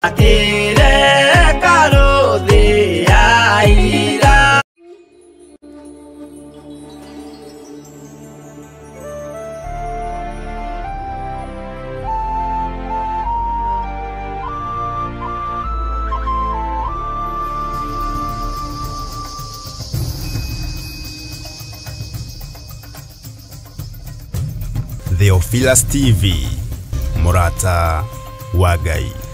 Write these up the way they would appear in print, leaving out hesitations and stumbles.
Akire karuthi aira. Theophilus TV, Murata Wagai.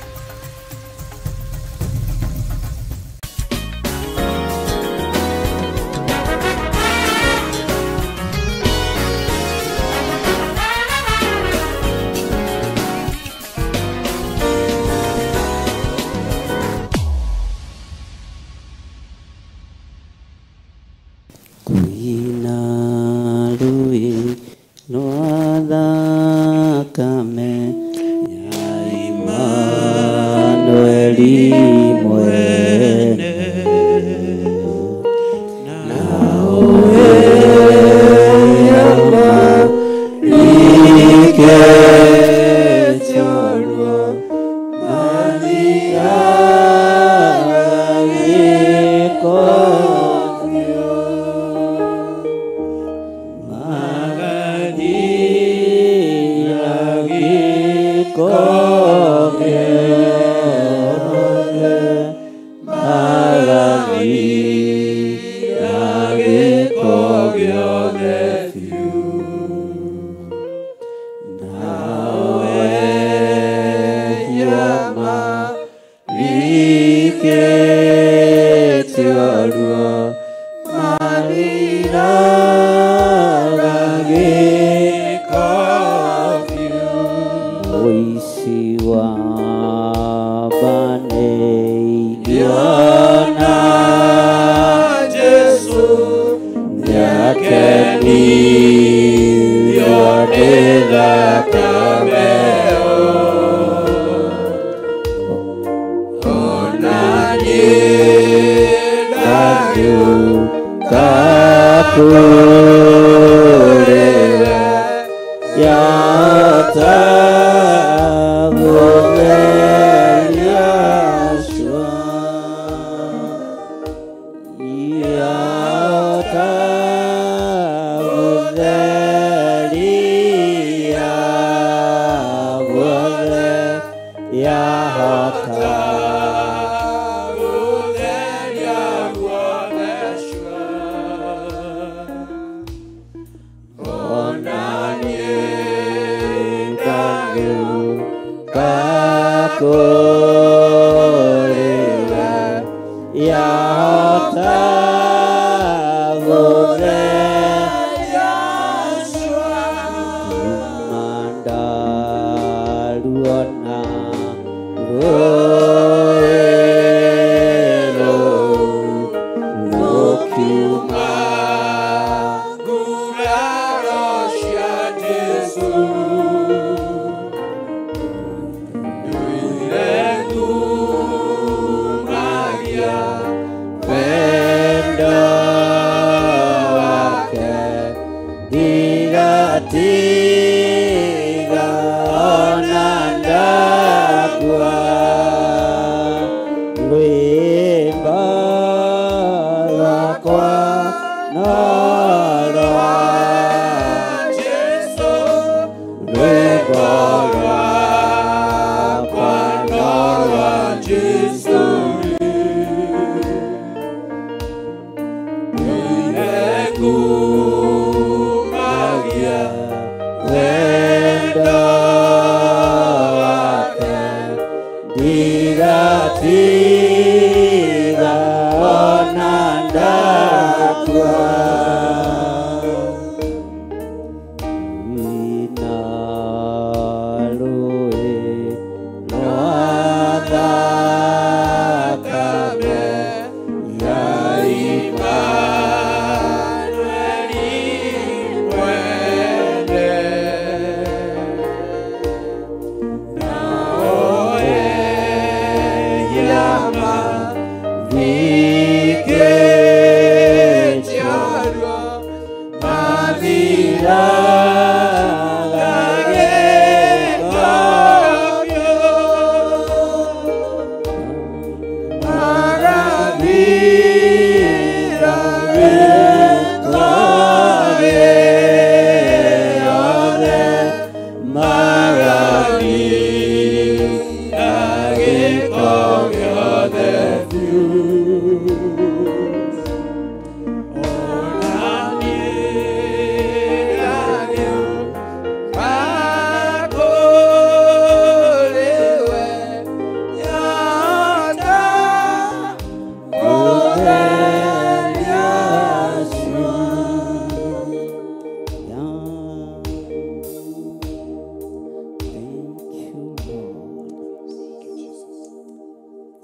Now,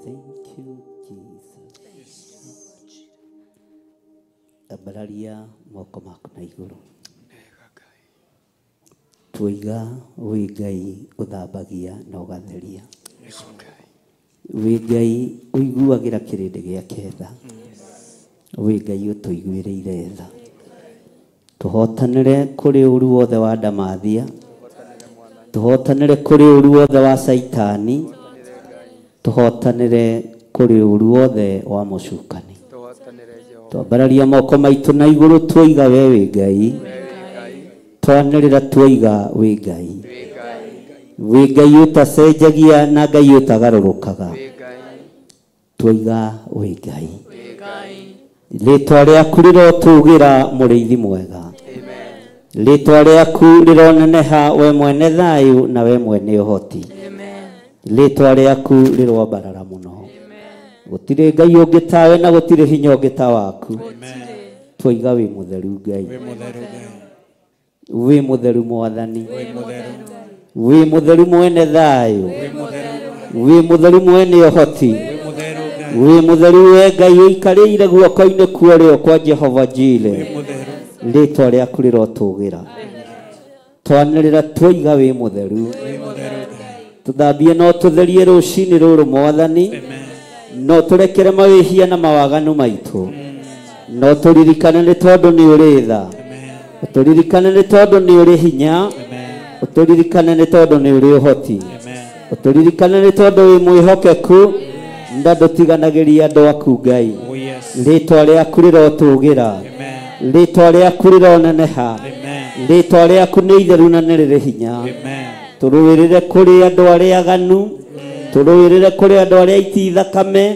Thank you, Jesus. Ambararia moko maku na igũrũ. Tuiga wĩ Ngai ũthambagia na ũgatheria. Wĩ Ngai ũiguagĩra kĩrĩndĩ gĩake tha. Wĩ Ngai ũtũiguĩrĩire tha. Tũhotanĩre kũrĩ ũru wothe wa Ndamathia. Tũhotanĩre kũrĩ ũru wothe wa Saitani. Tũhotanĩre kũrĩ ũru wothe wa mũcukani. Twambararia moko maitũ na igũrũ tuiga we wĩ Ngai. Twanĩrĩra tuiga wĩ Ngai. Wĩ Ngai ũtacenjagia na Ngai ũtagarũrũkaga. Tuiga wĩ Ngai. Rĩtwa rĩaku rĩrotũgĩra mũrĩithi mwega. Rĩtwa rĩaku rĩroneneha we mwene thayũ na we mwene ũhoti. Rĩtwa rĩaku rĩroambarara mũno. Gũtirĩ Ngai ũngĩ tawe na gũtirĩ hinya ũngĩ ta waku. Twaiga wĩ mũtheru Ngai. Wĩ mũtheru Mwathani. Wĩ mũtheru mwene thayũ. Wĩ mũtheru mwene ũhoti. Wĩ mũtheru we Ngai ũikarĩire guoko-inĩ kwa ũrĩo kwa Jehova Jire. Rĩtwa rĩaku rĩrotũgĩra. Twanĩrĩra twaiga wĩ mũtheru. Tũthambie no tũtherie rũcinĩ rũrũ Mwathani. No tũrekere mawĩhia na mawaganu maitũ. No tũririkane nĩ tondũ nĩ ũrĩ tha. Ũtũririkane nĩ tondũ nĩ ũrĩ hinya. Ũtũririkane nĩ tondũ nĩ ũrĩ ũhoti. Ũtũririkane nĩ tondũ wĩ mwĩhokeku na ndũtiganagĩria andũ aku Ngai. Rĩtwa rĩaku rĩrotũgĩra. Rĩtwa rĩaku rĩroneneha. Rĩtwa rĩaku nĩ itheru na nĩ rĩrĩ hinya. Tũrũĩrĩre kũrĩ andũ arĩa aganu. Tũrũĩrĩre kũrĩ andũ arĩa aiti thakame.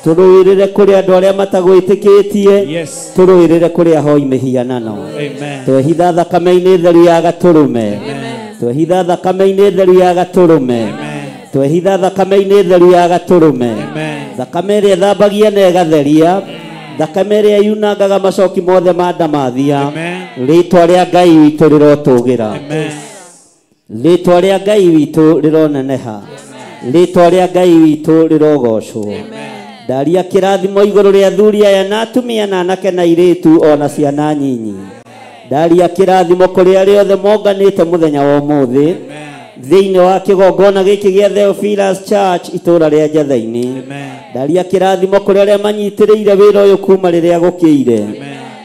Tũrũĩrĩre kũrĩ andũ arĩa matagwĩtĩkĩtie. Tũrũĩrĩre kũrĩ ahoi mĩhianano. Twehitha thakame-inĩ theru ya gatũrũme. Twehitha thakame-inĩ theru ya gatũrũme. Twehitha thakame-inĩ theru ya gatũrũme. Thakame ĩrĩa ĩthambagia na ĩgatheria. Thakame ĩrĩa yunangaga macoki mothe ma Ndamathia. Rĩtwa rĩa Ngai witũ rĩrotũgĩra. Rĩtwa rĩa Ngai witũ rĩroneneha. Rĩtwa rĩa Ngai witũ rĩrogocwo. Ndaria kĩrathimo igũrũ rĩa athuri aya na atumia na anake na airĩtu ona ciana nyinyi. Ndaria kĩrathimo kũrĩ arĩa othe monganĩte mũthenya wa ũmũthĩ thĩinĩ wa kĩgongona gĩkĩ gĩa Theophilus Church itũũra rĩa Njathai-inĩ. Ndaria kĩrathimo kũrĩ arĩa manyitĩrĩire wĩra ũyũ kuma rĩrĩa gũkĩire.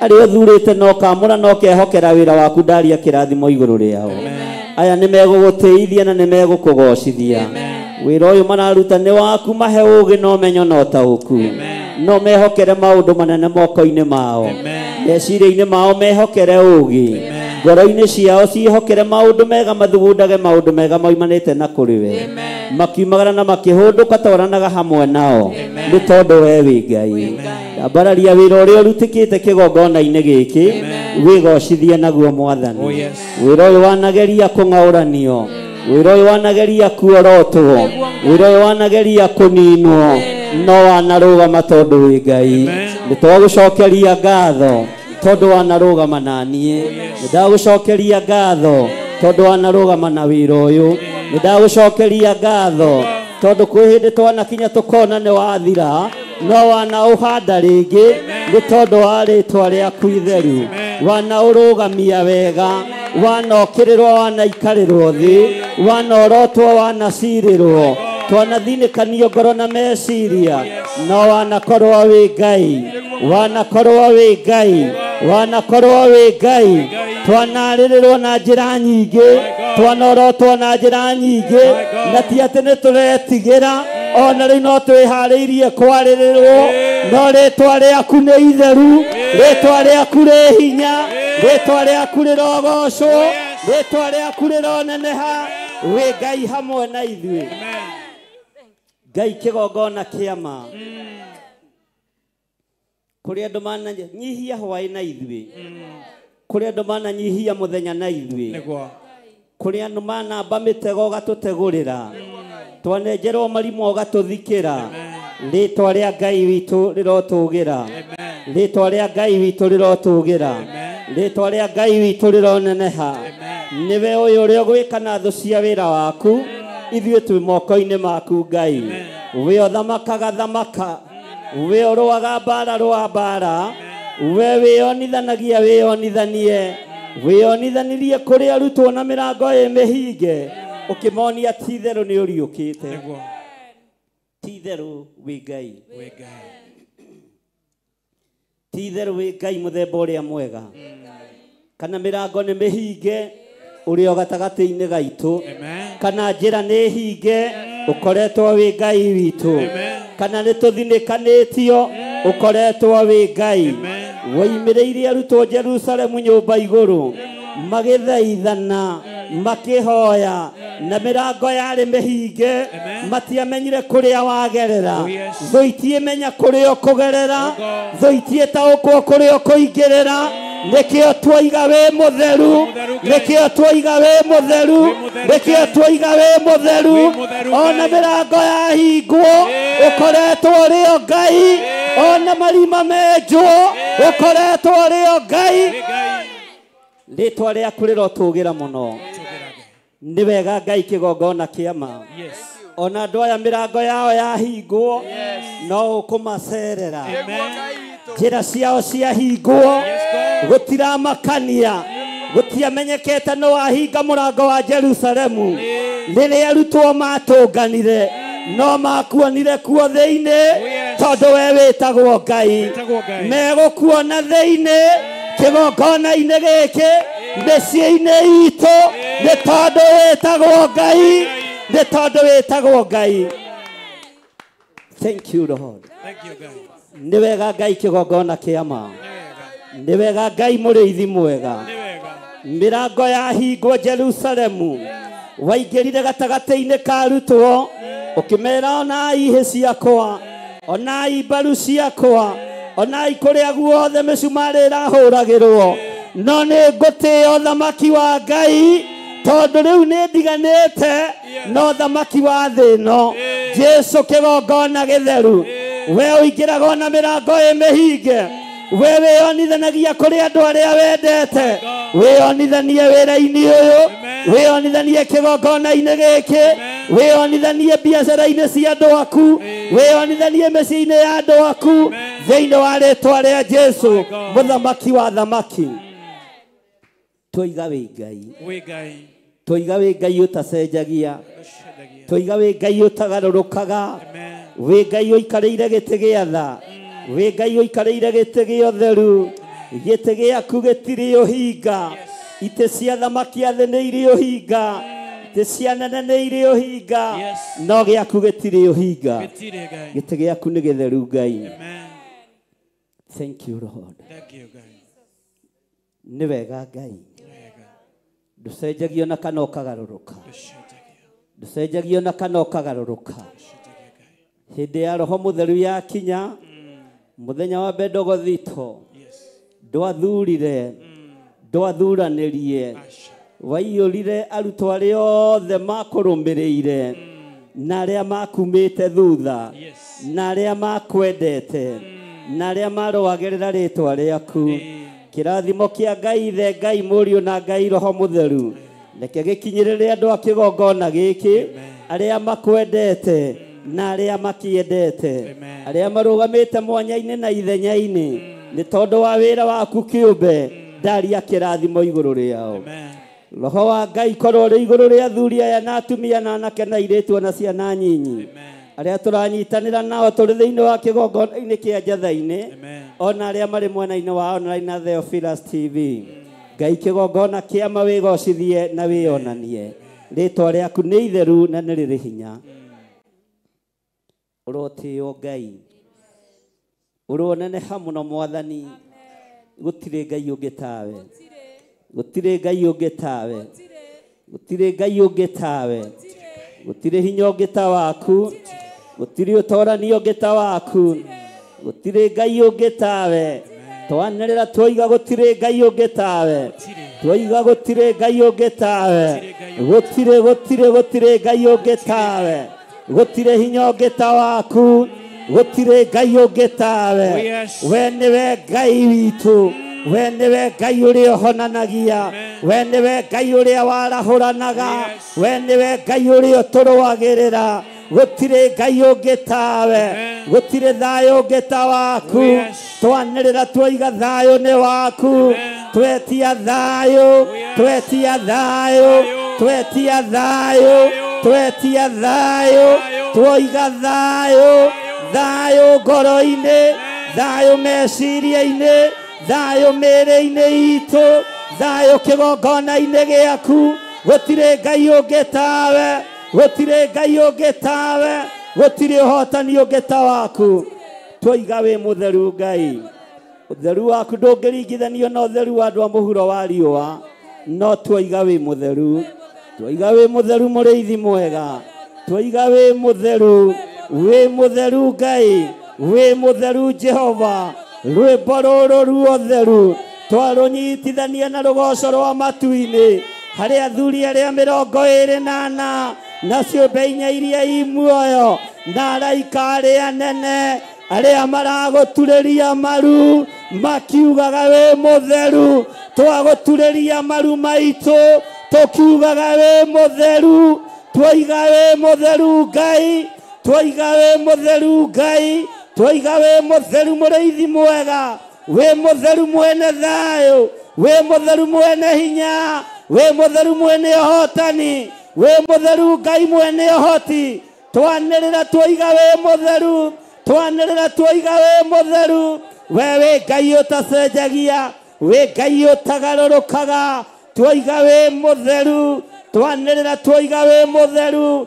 Arĩa ũthurĩte na ũkamũra na ũkehokera wĩra waku, ndaria kĩrathimo igũrũ rĩao. Aya nĩ megũgũtĩithia na nĩ megũkũgocithia. Wĩra ũyũ mararuta nĩ waku, mahe ũũgĩ na ũmenyo na ũtaũku. No mehokere maũndũ manene moko-inĩ mao. Meciria-inĩ mao mehokere ũũgĩ. Ngoro-inĩ ciao ciĩhokere maũndũ mega, mathugundage maũndũ mega maumanĩte na kũrĩ we. Makiumagara na makĩhũndũka twaranaga hamwe nao nĩ tondũ we wĩ Ngai. Ambararia wĩra ũrĩa ũrutĩkĩte kĩgongona-inĩ gĩkĩ wĩgocithie naguo Mwathani. Wĩra ũyũ wanageria kũng'aũranio. Wĩra ũyũ wanageria kuorotwo. Wĩra ũyũ wanageria kũninwo. No wanarũgama tondũ wĩ Ngai. Nĩ twagũcokeria ngatho tondũ wanarũgama na niĩ. Nĩ ndagũcokeria ngatho tondũ wanarũgama na wĩra ũyũ. Nĩ ndagũcokeria ngatho tondũ kwĩ hĩndĩ twanakinya tũkona nĩ wathira, no wanaũhanda rĩngĩ nĩ tondũ wa rĩtwa rĩaku itheru. Wanaũrũgamia wega, wanokĩrĩrwo, wanaikarĩrwo thĩ, wanorotwo, wanacirĩrwo, twanathinĩkanio ngoro na meciria, no wanakorwo wĩ Ngai. Wanakorwo wĩ Ngai. Wanakorwo wĩ Ngai. Twanarĩrĩrwo na njĩra nyingĩ, twanorotwo na njĩra nyingĩ, na ti atĩ nĩ tũretigĩra ona rĩu no twĩharĩirie kwarĩrĩrwo, no rĩtwa rĩaku nĩ itheru, rĩtwa rĩaku rĩ hinya, rĩtwa rĩaku rĩrogocwo, rĩtwa rĩaku rĩroneneha. Wĩ Ngai hamwe na ithuĩ. Ngai kĩgongona kĩama kũrĩ andũ mananyihia hwaĩ na ithuĩ, kũrĩ andũ mananyihia mũthenya na ithuĩ, kũrĩ andũ manamba mĩtego ũgatũtegũrĩra, twanenjerwo marimũ ũgatũthikĩra. Rĩtwa rĩa Ngai witũ rĩrotũgĩra. Rĩtwa rĩa Ngai witũ rĩrotũgĩra. Rĩtwa rĩa Ngai witũ rĩroneneha. Nĩwe ũyũ ũrĩa ũgwĩka na thũ cia wĩra waku, ithuĩ twĩ moko-inĩ maku Ngai. We ũthamakaga thamaka, we ũrũaga mbara rũa mbara, we wĩonithanagia wĩonithanie, wĩonithanirie kũrĩ arutwo na mĩrango ĩ mĩhinge, ũkĩmonia ti itherũ nĩ ũriũkĩte. Ti itherũ wĩ Ngai, ti itherũ wĩ Ngai mũthemba ũrĩa mwega. Kana mĩrango nĩ mĩhinge ũrĩ o gatagatĩ-inĩ gaitũ, kana njĩra nĩ hinge ũkoretwo wĩ Ngai witũ, kana nĩ tũthinĩkanĩtio ũkoretwo wĩ Ngai. Woimĩrĩire arutwo Jerusalemu nyũmba igũrũ, magĩthaithana makĩhoya, na mĩrango yarĩ mĩhinge, matiamenyire kũrĩa wagerera. Thũ itiĩmenya kũrĩa ũkũgerera, thũ itiĩtaũkwo kũrĩa ũkũingĩrĩra. Nĩkĩo twoiga wĩ mũtheru, nĩkĩo twoiga wĩ mũtheru, nĩkĩo twoiga wĩ mũtheru. Ona mĩrango yahingwo ũkoretwo ũrĩ o Ngai, ona marima menjwo ũkoretwo ũrĩ o Ngai. Rĩtwa rĩaku rĩrotũgĩra mũno. Nĩ wega Ngai kĩgongona kĩa ma. Ona andũ aya mĩrango yao yahingwo no ũkũmacerera, njĩra ciao ciahingwo gũtiramakania, gũtiamenyekete no wahinga mũrango wa Jerusalemu. Rĩrĩa arutwo matũnganire no makuonire kuo thĩinĩ, tondũ we wĩtagwo Ngai. Megũkuona thĩinĩ kĩgongona-inĩ gĩkĩ, mĩciĩ-inĩ itũ, nĩ tondũ wĩtagwo Ngai, nĩ tondũ wĩtagwo Ngai. Thank you Lord. Nĩ wega Ngai kĩgongona kĩa ma, nĩ wega Ngai mũrĩithi mwega. Mĩrango yahingwo Jerusalemu, waingĩrire gatagatĩ-inĩ ka arutwo ũkĩmera onai hĩ ciakwa, onai mbaru ciakwa, onai kũrĩa guothe mĩcumarĩ ĩrahũragĩrwo, no nĩ ngũtĩĩa ũthamaki wa Ngai, tondũ rĩu nĩ ndiganĩte na ũthamaki wa thĩ ĩno. Jesũ kĩgongona gĩtheru, we ũingĩraga ona mĩrango ĩ mĩhinge, we wĩonithanagia kũrĩ andũ arĩa wendete, wĩonithanie wĩra-inĩ ũyũ, wĩonithanie kĩgongona-inĩ gĩkĩ, wĩonithanie biacara-inĩ cia andũ aku, wĩonithanie mĩciĩ-inĩ ya andũ aku, thĩinĩ wa rĩtwa rĩa Jesũ mũthamaki wa thamaki. Twoiga wĩ Ngai, twoiga wĩ Ngai ũtacenjagia, twoiga wĩ Ngai ũtagarũrũkaga, wĩ Ngai ũikarĩire gĩtĩ gĩa tha, wĩ Ngai ũikarĩire gĩtĩ gĩa ũtheru, gĩtĩ gĩaku gĩtirĩ ũhinga, itĩ cia thamaki a thĩ nĩ irĩ ũhinga, itĩ cia nene nĩ irĩ ũhinga, no gĩaku gĩtirĩ ũhinga. Gĩtĩ gĩaku nĩ gĩtheru Ngai. Thank you Lord. Nĩ wega Ngai, ndũcenjagio na kana ũkagarũrũka, ndũcenjagio na kana ũkagarũrũka. Hĩndĩ ya Roho Mũtheru yakinya, mũthenya wa Bendegothito, ndwathurire, ndwathuranĩrie, waiyũrire arutwo arĩa othe makũrũmĩrĩire, na arĩa makumĩte thutha, na arĩa makwendete, na arĩa marũagĩrĩra rĩtwa rĩaku. Kĩrathimo kĩa Ngai Ithe, Ngai Mũriũ na Ngai Roho Mũtheru reke gĩkinyĩrĩre andũ a kĩgongona gĩkĩ, arĩa makwendete na arĩa makĩendete, arĩa marũgamĩte mwanya-inĩ na ithenya-inĩ, nĩ tondũ wa wĩra waku kĩũmbe, ndaria kĩrathimo igũrũ rĩao. Roho wa Ngai korwo ũrĩ igũrũ rĩa athuri aya na atumia na anake na airĩtu na ciana nyinyi, arĩa tũranyitanĩra nao tũrĩ thĩinĩ wa kĩgongona-inĩ kĩa Njatha-inĩ, ona arĩa marĩ mwena-inĩ wa online na Theophilus TV. Ngai kĩgongona kĩa ma wĩgocithie na wĩonanie, rĩtwa rĩaku nĩ itheru na nĩ rĩrĩ hinya. Ũrotĩĩo Ngai, ũroneneha mũno Mwathani, gũtirĩ Ngai ũngĩ tawe, gũtirĩ Ngai ũngĩ tawe, gũtirĩ Ngai ũngĩ tawe, gũtirĩ hinya ũngĩ ta waku, gũtirĩ ũtorani ũngĩ ta waku, gũtirĩ Ngai ũngĩ tawe. Twanĩrĩra twoiga gũtirĩ Ngai ũngĩ tawe, twoiga gũtirĩ Ngai ũngĩ tawe, gũtirĩ gũtirĩ gũtirĩ Ngai ũngĩ tawe, gũtirĩ hinya ũngĩ ta waku, gũtirĩ Ngai ũngĩ tawe. We nĩwe Ngai witũ, we nĩwe Ngai ũrĩa ũhonanagia, we nĩwe Ngai ũrĩa warahũranaga, we nĩwe Ngai ũrĩa ũtũrũagĩrĩra, Gũtirĩ Ngai ũngĩ tawe, gũtirĩ thayũ ũngĩ ta waku. Twanĩrĩra twoiga thayũ nĩ waku, twetia thayũ, twetia thayũ, twetia thayũ, twetia thayũ, twoiga thayũ, thayũ ngoro-inĩ, thayũ meciria-inĩ, thayũ mĩĩrĩ-inĩ itũ, thayũ kĩgongona-inĩ gĩaku. Gũtirĩ Ngai ũngĩ tawe, gũtirĩ Ngai ũngĩ tawe, gũtirĩ ũhotani ũngĩ ta waku. Twoiga wĩ mũtheru Ngai, ũtheru waku ndũngĩringithanio na ũtheru wa andũ a mũhuro wa riũa, no twoiga wĩ mũtheru, twoiga wĩ mũtheru mũrĩithi mwega, twoiga wĩ mũtheru, wĩ mũtheru Ngai, wĩ mũtheru Jehova. Rwĩmbo rũrũ ruotheru twarũnyitithania na rũgoco rwa matu-inĩ harĩ athuri arĩa 24 na ciũmbe inya iria i muoyo na araika arĩa nene arĩa maragũturĩria maru makiugaga wĩ mũtheru. Twagũturĩria maru maitũ tũkiugaga wĩ mũtheru, twoiga wĩ mũtheru Ngai, twoiga wĩ mũtheru Ngai, twoiga wĩ mũtheru mũrĩithi mwega, wĩ mũtheru mwene thayũ, wĩ mũtheru mwene hinya, wĩ mũtheru mwene ũhotani, wĩ mũtheru Ngai mwene ũhoti. Twanĩrĩra twoiga wĩ mũtheru, twanĩrĩra twoiga wĩ mũtheru. We wĩ Ngai ũtacenjagia, wĩ Ngai ũtagarũrũkaga, twoiga wĩ mũtheru, twanĩrĩra twoiga wĩ mũtheru.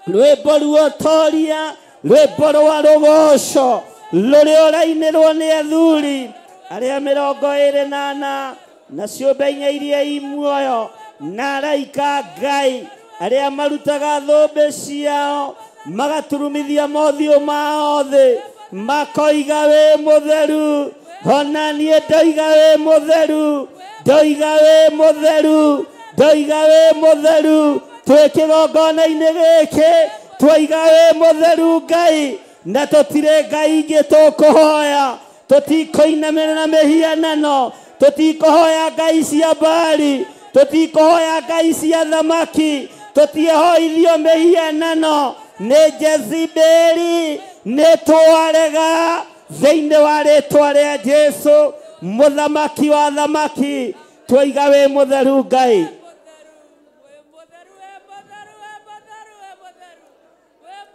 Rwĩmbo ruotoria, rwĩmbo rwa rũgoco rũrĩa ũrainĩrwo nĩ athuri arĩa 24 na ciũmbe inya iria i muoyo na araika Ngai arĩa marutaga thũmbĩ ciao magaturumithia mothiũ mao thĩ makoiga wĩ mũtheru. Ona niĩ ndoiga wĩ mũtheru, ndoiga wĩ mũtheru, ndoiga wĩ mũtheru. Twĩ kĩgongona-inĩ gĩkĩ twoiga wĩ mũtheru Ngai, na tũtirĩ Ngai ingĩ tũkũhoya, tũtikũinamĩrĩra mĩhianano, tũtikũhoya ngai cia Baali, tũtikũhoya ngai cia thamaki, tũtiehoithio mĩhianano nĩ Jezebeli. Nĩ twarega thĩinĩ wa rĩtwa rĩa Jesũ mũthamaki wa thamaki, twoiga wĩ mũtheru Ngai.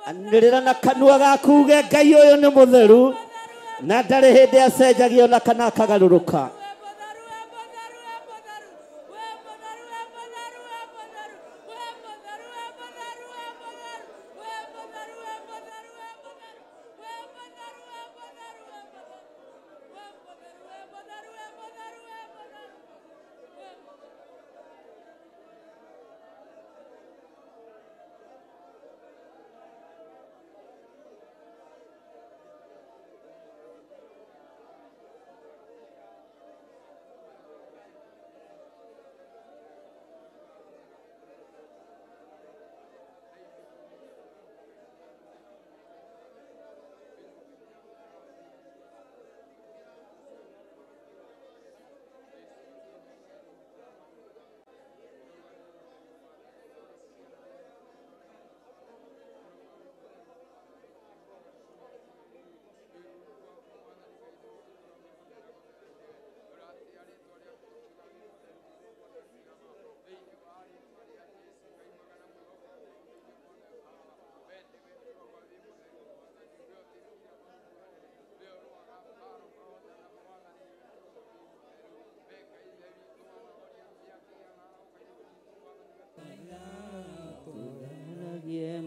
Anĩrĩra na kanua gaku uge Ngai ũyũ nĩ mũtheru na ndarĩ hĩndĩ acenjagia ona kana akagarũrũka.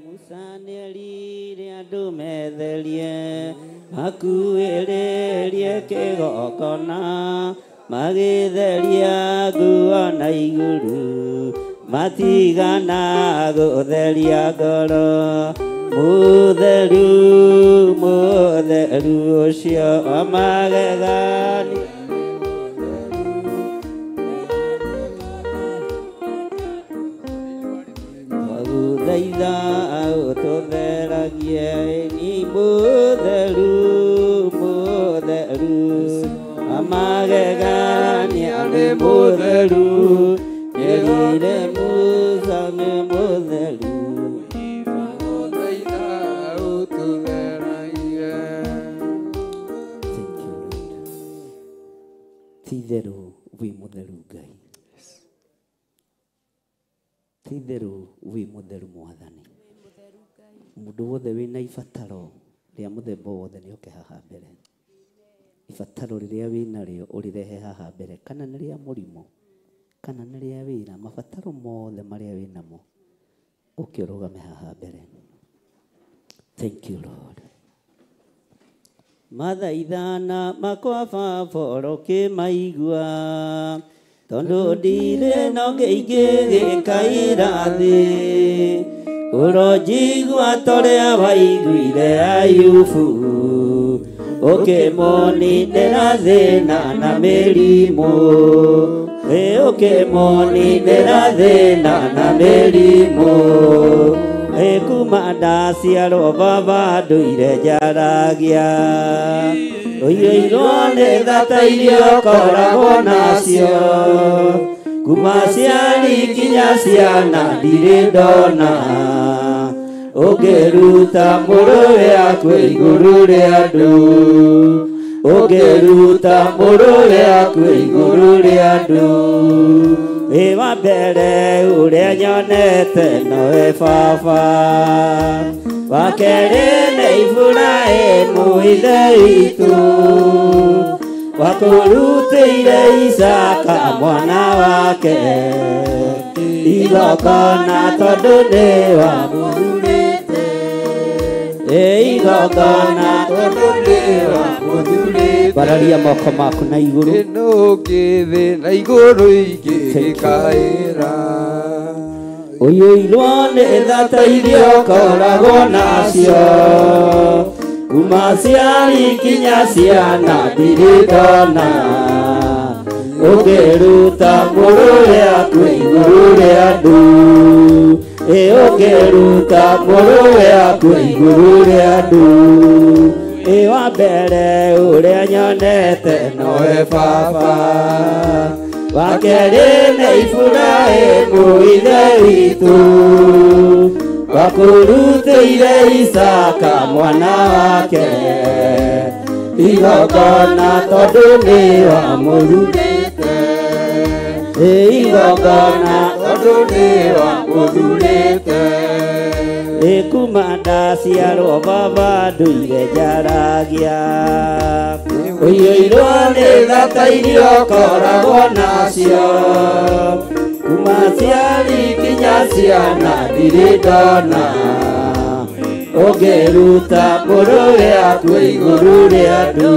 Musa nĩerire andũ metherie makuĩrĩrie kĩgongona magĩtheria nguo na igũrũ matigana gũtheria ngoro. Mũtheru mũtheru ũcio wa magegania, twagũthaitha ũtũtheragie ni mũtheru mũtheru wa magegania nĩ mũtheru, nĩerire Musa nĩ mũtheru. Ti itherũ wĩ mũtheru Ngai. Ti itherũ wĩ mũtheru Mwathani. Mũndũ wothe wĩna ibataro rĩa mũthemba wothe nĩ oke haha mbere. Ibataro rĩrĩa wĩnarĩo ũrĩrehe haha mbere, kana nĩ rĩa mũrimũ, kana nĩ rĩa wĩra, mabataro mothe marĩa wĩnamo ũke ũrũgame haha mbere. Thank you Lord. Mathaithana makwa baba ũkĩmaigua, tondũ ndirĩ na ũngĩ ingĩgĩkaĩra thĩ. Ũronjigua ta ũrĩa waiguire Ayubu, ũkĩmũninĩra thĩna na mĩrimũ. Ĩ ũkĩmũninĩra thĩna na mĩrimũ. Ĩ kuma ndaciarwo baba ndũire njaragia, ũiyũirwo nĩ tha ta iria ũkoragwo nacio. Kuma aciari nginya ciana ndirĩ ndona, ũngĩruta mũrũwe akue igũrũ rĩa andũ. Ũngĩruta mũrũwe akue igũrũ rĩa andũ. Ĩ wa mbere ũrĩa nyonete nowe baba, wa kerĩ nĩ Iburahĩmu ithe witũ, wakũrutĩire Isaka mwana wake igongona tondũ nĩ wamũthurĩte. Ĩ igongona tondũ nĩ wamũthurĩte. Bararia moko maku na igũrũ. Ĩno ngĩthĩ na igũrũ ingĩgĩkaĩra. Ũiyũirwo nĩ tha ta iria ũkoragwo nacio, kuma aciari nginya ciana ndirĩ ndona, ũngĩruta mũrũwe akue igũrũ rĩa andũ. Ĩ ũngĩruta mũrũwe akue igũrũ rĩa andũ. Ĩ wa mbere ũrĩa nyonete nowe baba, wa kerĩ nĩ Iburahĩmu ithe witũ, wakũrutĩire Isaka mwana wake igongona tondũ nĩ wamũthurĩte. Ĩ igongona tondũ nĩ wamũthurĩte. Ĩ kuma ndaciarwo baba ndũire njaragia, ũiyũirwo nĩ tha ta iria ũkoragwo nacio. Kuma aciari nginya ciana ndirĩ ndona, ũngĩruta mũrũwe akue igũrũ rĩa andũ.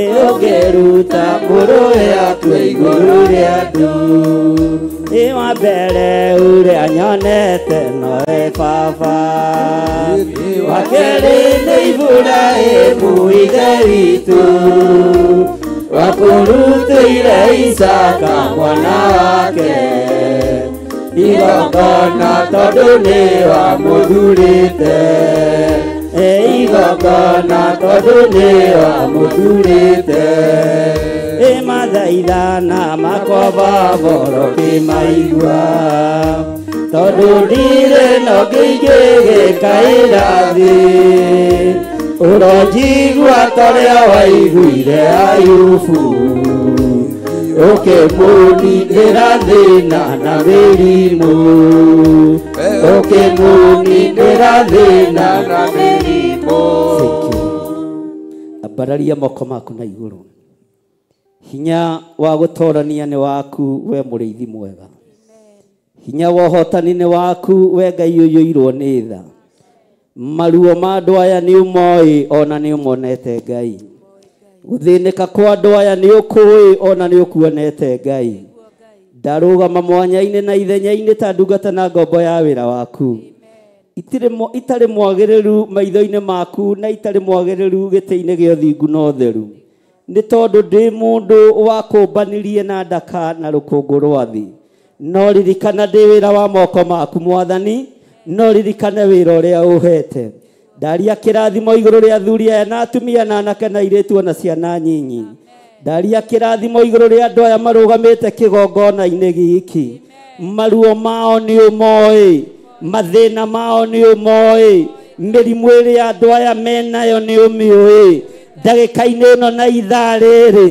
Ĩ ũngĩruta mũrũwe akue igũrũ rĩa andũ. Ĩ wa mbere ũrĩa nyonete nowe baba, wa kerĩ nĩ Iburahĩmu ithe witũ, wakũrutĩire Isaka mwana wake igongona tondũ nĩ wamũthurĩte. Ĩ igongona tondũ nĩ wamũthurĩte. Ĩ mathaithana makwa baba ũkĩmaigua, tondũ ndirĩ na ũngĩ ingĩgĩkaĩra thĩ. Ũronjigua ta ũrĩa waiguire Ayubu, ũkĩmũninĩra thĩna na mĩrimũ. Ũkĩmũninĩra thĩna na mĩrimũ. Ambararia moko maku na igũrũ. Hinya wa gũtorania nĩ waku we mũrĩithi mwega. Hinya wa ũhotani nĩ waku we Ngai ũiyũirwo nĩ tha. Maruo ma andũ aya nĩ ũmoĩ ona nĩ ũmonete Ngai. Gũthĩnĩka kwa andũ aya nĩ ũkũĩ ona nĩ ũkuonete Ngai. Ndarũgama mwanya-inĩ na ithenya-inĩ ta ndungata na ngombo ya wĩra waku. Itarĩ mwagĩrĩru maitho-inĩ maku na itarĩ mwagĩrĩru gĩtĩ-inĩ gĩa ũthingu na ũtheru. Nĩ tondũ ndĩ mũndũ wakũmbanirie na ndaka na rũkũngũ rwa thĩ. No ririkana ndĩ wĩra wa moko maku Mwathani, no ririkane wĩra ũrĩa ũhete. Ndaria kĩrathimo igũrũ rĩa athuri aya na atumia na anake na airĩtu ona ciana nyinyi. Ndaria kĩrathimo igũrũ rĩa andũ aya marũgamĩte kĩgongona-inĩ gĩkĩ. Maruo mao nĩ ũmoĩ, mathĩna mao nĩ ũmoĩ, mĩrimũ ĩrĩa andũ aya menayo nĩ ũmĩũĩ. Ndagĩka-inĩ ĩno na ithaa rĩrĩ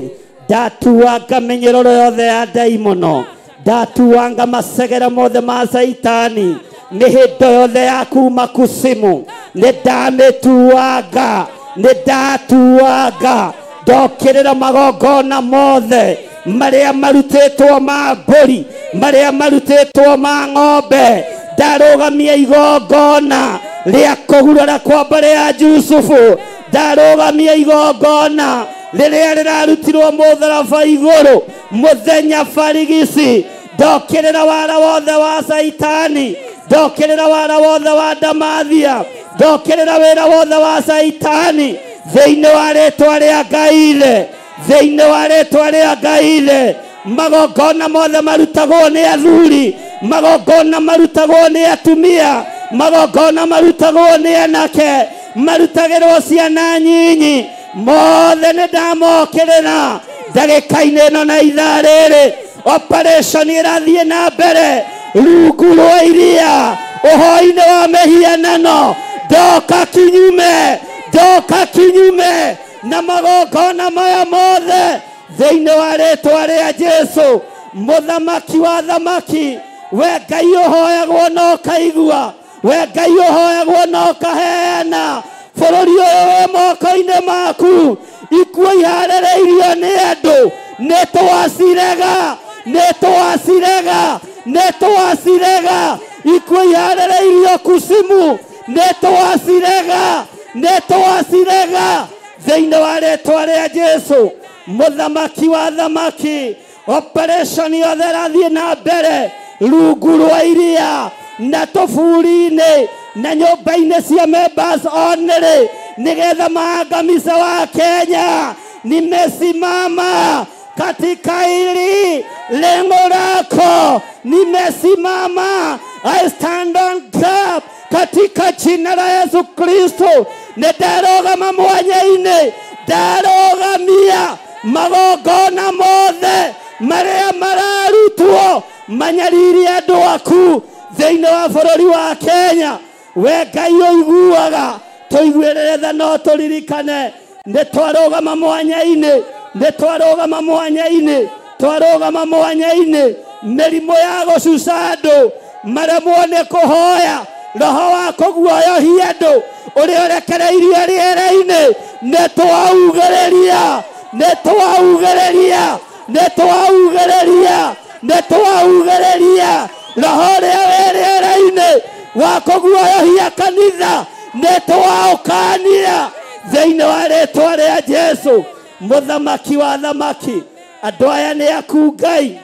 Ndatuanga mĩnyororo yothe ya ndaimono, ndatuanga macegera mothe ma Caitani, mĩhĩndo yothe ya kuma kusimu nĩ ndamĩtuanga, nĩ ndatuanga. Ndokĩrĩra magongona mothe marĩa marutĩtwo ma mbũri, marĩa marutĩtwo ma ng'ombe. Ndarũgamia igongona rĩa kũgurara kwa mbarĩ ya Jusufu, ndarũgamia igongona rĩrĩa rĩrarutirwo mũtharaba igũrũ mũthenya barigici. Ndokĩrĩra wara wothe wa Caitani, ndokĩrĩra wara wothe wa Ndamathia, ndokĩrĩra wĩra wothe wa Caitani thĩinĩ wa rĩtwa rĩa Ngai ithe, thĩinĩ wa rĩtwa rĩa Ngai ithe. Magongona mothe marutagwo nĩ athuri, magongona marutagwo nĩ atumia, magongona marutagwo nĩ anake, marutagĩrwo ciana nyinyi, mothe nĩ ndamokĩrĩra ndagĩka-inĩ ĩno na ithaa rĩrĩ. Operation ĩrathiĩ na mbere rungu rwa iria, ũhoi-inĩ wa mĩhianano. Ndoka kinyume, ndoka kinyume na magongona maya mothe thĩinĩ wa rĩtwa rĩa Jesu, mũthamaki wa thamaki. We Ngai ũhoyagwo na ũkaigua, we Ngai ũhoyagwo na ũkaheana. Bũrũri ũyũ wĩ moko-inĩ maku, ikuũ iharĩrĩirio nĩ andũ, nĩ twacirega, nĩ twacirega, nĩ twacirega. Ikuũ iharĩrĩirio kusimu, nĩ twacirega, nĩ twacirega thĩinĩ wa rĩtwa rĩa Jesu, mũthamaki wa thamaki. Operation yothe ĩrathiĩ na mbere rungu rwa iria na tũburi-inĩ na nyũmba-inĩ cia members only, nĩgetha maangamiza wa Kenya. Nimesimama katika hili lengo lako, nimesimama. I stand on gap katika jina la Yesu Kristo. Nĩndarũgama mwanya-inĩ, ndarũgamia magongona mothe marĩa mararutwo manyarire andũ aku thĩinĩ wa bũrũri wa Kenya. We Ngai ũiguaga, tũiguĩrĩre tha no tũririkane nĩ twarũgama mwanya-inĩ, nĩ twarũgama mwanya-inĩ, twarũgama mwanya-inĩ. Mĩrimũ ya gũcuca andũ maremwo nĩ kũhoya, roho wa kũguoyohia andũ ũrĩa ũrekereirio rĩera-inĩ, nĩ twaugĩrĩria, nĩ twaugĩrĩria, nĩ twaugĩrĩria, nĩ twaugĩrĩria. Roho ũrĩa wĩ rĩera-inĩ wa kũguoyohia kanitha nĩ twaũkania thĩinĩ wa rĩtwa rĩa Jesu, mũthamaki wa thamaki. Andũ aya nĩ aku Ngai,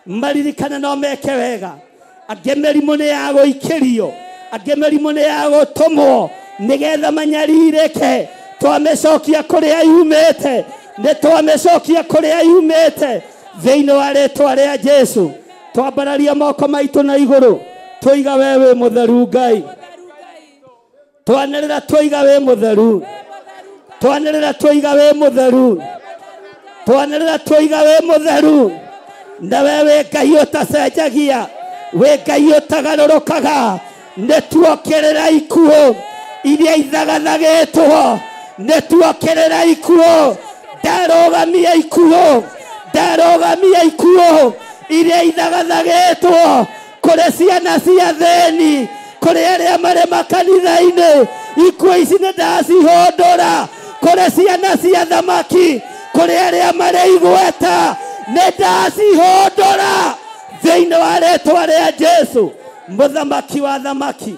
maririkane no meke wega. Angĩ mĩrimũ nĩ ya gũikĩrio, angĩ mĩrimũ nĩ ya gũtũmwo nĩgetha manyarirĩke. Twamĩcokia kũrĩa yumĩte, nĩ twamĩcokia kũrĩa yumĩte thĩinĩ wa rĩtwa rĩa Jesu. Twambararia moko maitũ na igũrũ, tũiga we wĩ mũtheru Ngai. Twanĩrĩra tũiga wĩ mũtheru, twanĩrĩra tũiga wĩ mũtheru, twanĩrĩra tũiga wĩ mũtheru. Na we wĩ Ngai ũtacenjagia, wĩ Ngai ũtagarũrũkaga. Nĩ tuokĩrĩra ikuũ iria ithagathagĩtwo, nĩ tuokĩrĩra ikuũ. Ndarũgamia ikuũ, ndarũgamia ikuũ iria ithagathagĩtwo kũrĩ ciana cia thĩni, kũrĩ arĩa marĩ makanitha-inĩ. Ikuũ ici nĩ ndacihũndũra kũrĩ ciana cia thamaki, kũrĩ arĩa marĩ igweta, nĩ ndacihũndũra thĩinĩ wa rĩtwa rĩa Jesu, mũthamaki wa thamaki.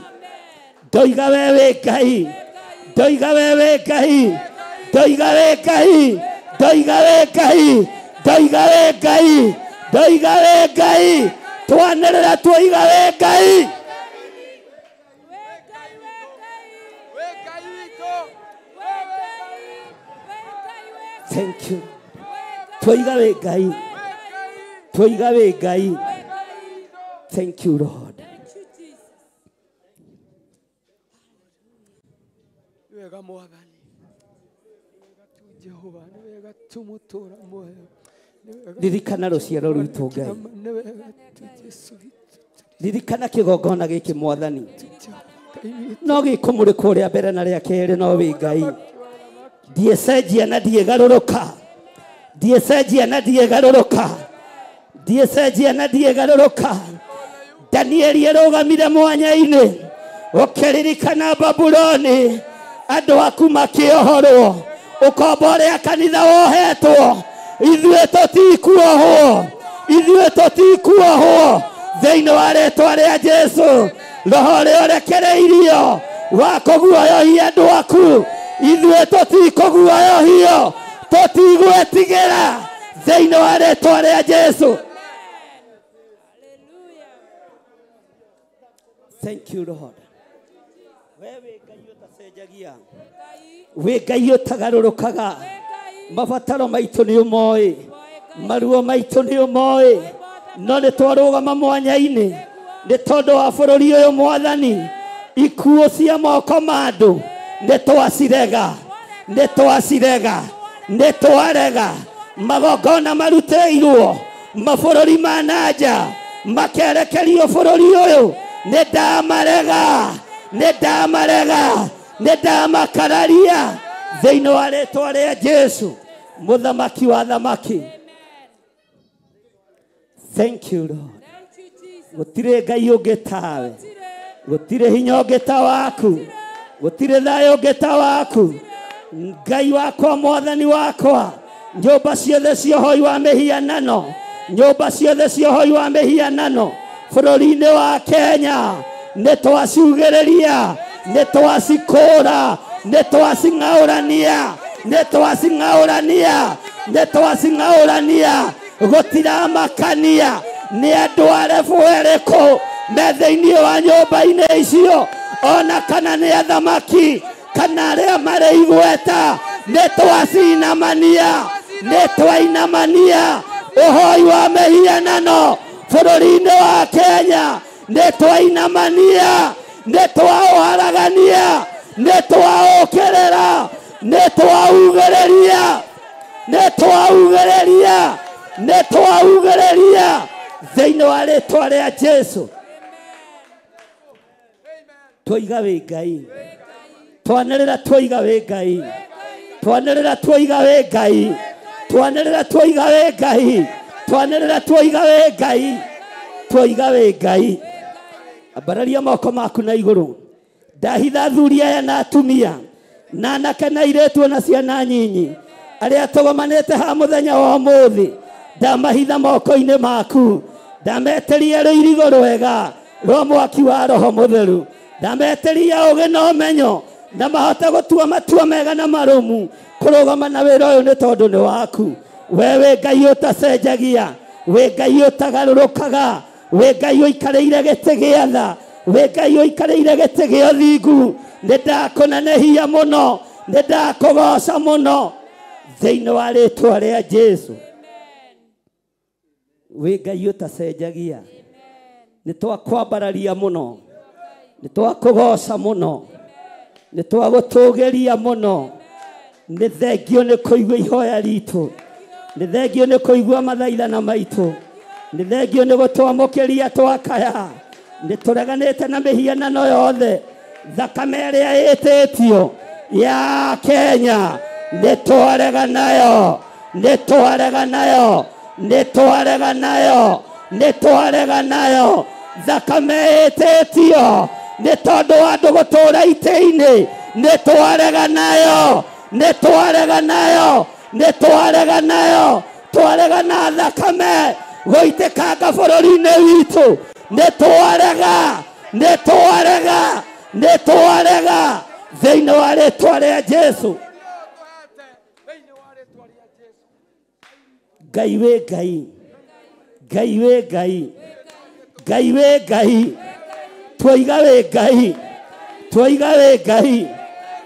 Ndoiga we wĩ Ngai, ndoiga we wĩ Ngai, ndoiga wĩ Ngai, ndoiga wĩ Ngai, ndoiga wĩ Ngai, ndoiga wĩ Ngai. Twanĩrĩra twoiga wĩ Ngai. Thank you. Twoiga wĩ Ngai, twoiga wĩ Ngai. Thank you Lord. Wega mwathani, wega tu Jehova, nĩ wega tu mũtũũra muoyo, Ririkana rũciaro rwitũ Ngai, nĩ wega tu Jesu witũ, ririkana kĩgongona gĩkĩ mwathani, Ngai witũ. no gĩkũmũrĩkwo rĩa mbere na rĩa kerĩ no wĩ Ngai. Ndiĩcenjia na ndiĩgarũrũka, Ndiĩcenjia na ndiĩgarũrũka. Ndiĩcenjia na ndiĩgarũrũka. Danieli arũgamire mwanya-inĩ ũkĩririkana Babuloni andũ aku makĩohorwo ũkombo ũrĩa kanitha wohetwo ithuĩ tũtikuohwo ithuĩ tũtikuohwo thĩinĩ wa rĩtwa rĩa Jesu roho ũrĩa ũrekereirio wa kũguoyohia andũ aku ithuĩ tũtikũguoyohio tũtigwĩtigĩra thĩinĩ wa rĩtwa rĩa Jesu. Thank you, Lord. Wewe Ngai ũtacenjagia, wĩ Ngai ũtagarũrũkaga, mabataro maitũ nĩ ũmoĩ, maruo maitũ nĩ ũmoĩ, no nĩ twarũgama mwanya-inĩ nĩ tondũ wa bũrũri ũyũ Mwathani, ikuũ cia moko ma andũ nĩ twacirega, nĩ twacirega, nĩ twarega magongona marutĩirwo mabũrũri ma nanja makerekerio bũrũri ũyũ nĩ ndamarega, nĩ ndamarega, nĩ ndamakararia thĩinĩ wa rĩtwa rĩa Jesu mũthamaki wa thamaki. Thank you, Lord. Gũtirĩ Ngai ũngĩ tawe, gũtirĩ hinya ũngĩ ta waku, gũtirĩ thayũ ũngĩ ta waku. Ngai wakwa, Mwathani wakwa, nyũmba ciothe cia ũhoi wa mĩhianano, nyũmba ciothe cia ũhoi wa mĩhianano bũrũri-inĩ wa Kenya nĩ twaciugĩrĩria, nĩ twacikũra, nĩ twacing'aũrania, nĩ twacing'aũrania, nĩ twacing'aũrania. Gũtiramakania nĩ andũ arebu erĩkũ me thĩinĩ wa nyũmba-inĩ icio, ona kana nĩ athamaki kana arĩa marĩ igweta, nĩ twacinamania, nĩ twainamania ũhoi wa mĩhianano bũrũri-inĩ wa Kenya, nĩ twainamania, nĩ twaũharagania, nĩ twaũkĩrĩra, nĩ twaugĩrĩria, nĩ twaugĩrĩria, nĩ twaugĩrĩria thĩinĩ wa rĩtwa rĩa Jesu. Twoiga wĩ Ngai, twanĩrĩra twoiga wĩ Ngai, twanĩrĩra twoiga wĩ Ngai, twanĩrĩra twoiga wĩ Ngai, twanĩrĩra twoiga wĩ Ngai, twoiga wĩ Ngai. Ambararia moko maku na igũrũ. Ndahitha athuri aya na atumia na anake na airĩtu na ciana nyinyi arĩa tũgomanĩte haha mũthenya wa ũmũthĩ, ndamahitha moko-inĩ maku, ndametĩria rũirigo rwega rwa mwaki wa Roho Mũtheru, ndametĩria ũũgĩ na ũmenyo na mahote gũtua matua mega na marũmu kũrũgama na wĩra ũyũ nĩ tondũ nĩ waku. We wĩ Ngai ũtacenjagia, wĩ Ngai ũtagarũrũkaga, wĩ Ngai ũikarĩire gĩtĩ gĩa tha, wĩ Ngai ũikarĩire gĩtĩ gĩa ũthingu. Nĩ ndakũnenehia mũno, nĩ ndakũgoca mũno thĩinĩ wa rĩtwa rĩa Jesu. Wĩ Ngai ũtacenjagia, nĩ twakwambararia mũno, nĩ twakũgoca mũno, nĩ twagũtũgĩria mũno. Nĩ thengio nĩ kũigua ihoya ritũ, nĩ thengio nĩ kũigua mathaithana maitũ, nĩ thengio nĩ gũtwamũkĩria twakaya. Nĩ tũreganĩte na mĩhianano yothe, thakame ĩrĩa ĩtĩtio ya Kenya nĩ twarega nayo, nĩ twarega nayo, nĩ twarega nayo, nĩ twarega nayo. Thakame ĩtĩtio nĩ tondũ wa andũ gũtũũra itĩ-inĩ, nĩ twarega nayo, nĩ twarega nayo, nĩ twarega nayo, twarega na thakame gũitĩkanga bũrũri-inĩ witũ. Nĩ twarega, nĩ twarega, nĩ twarega thĩinĩ wa rĩtwa rĩa Jesu. Ngai wĩ Ngai, Ngai wĩ Ngai, Ngai wĩ Ngai, twoiga wĩ Ngai, twoiga wĩ Ngai,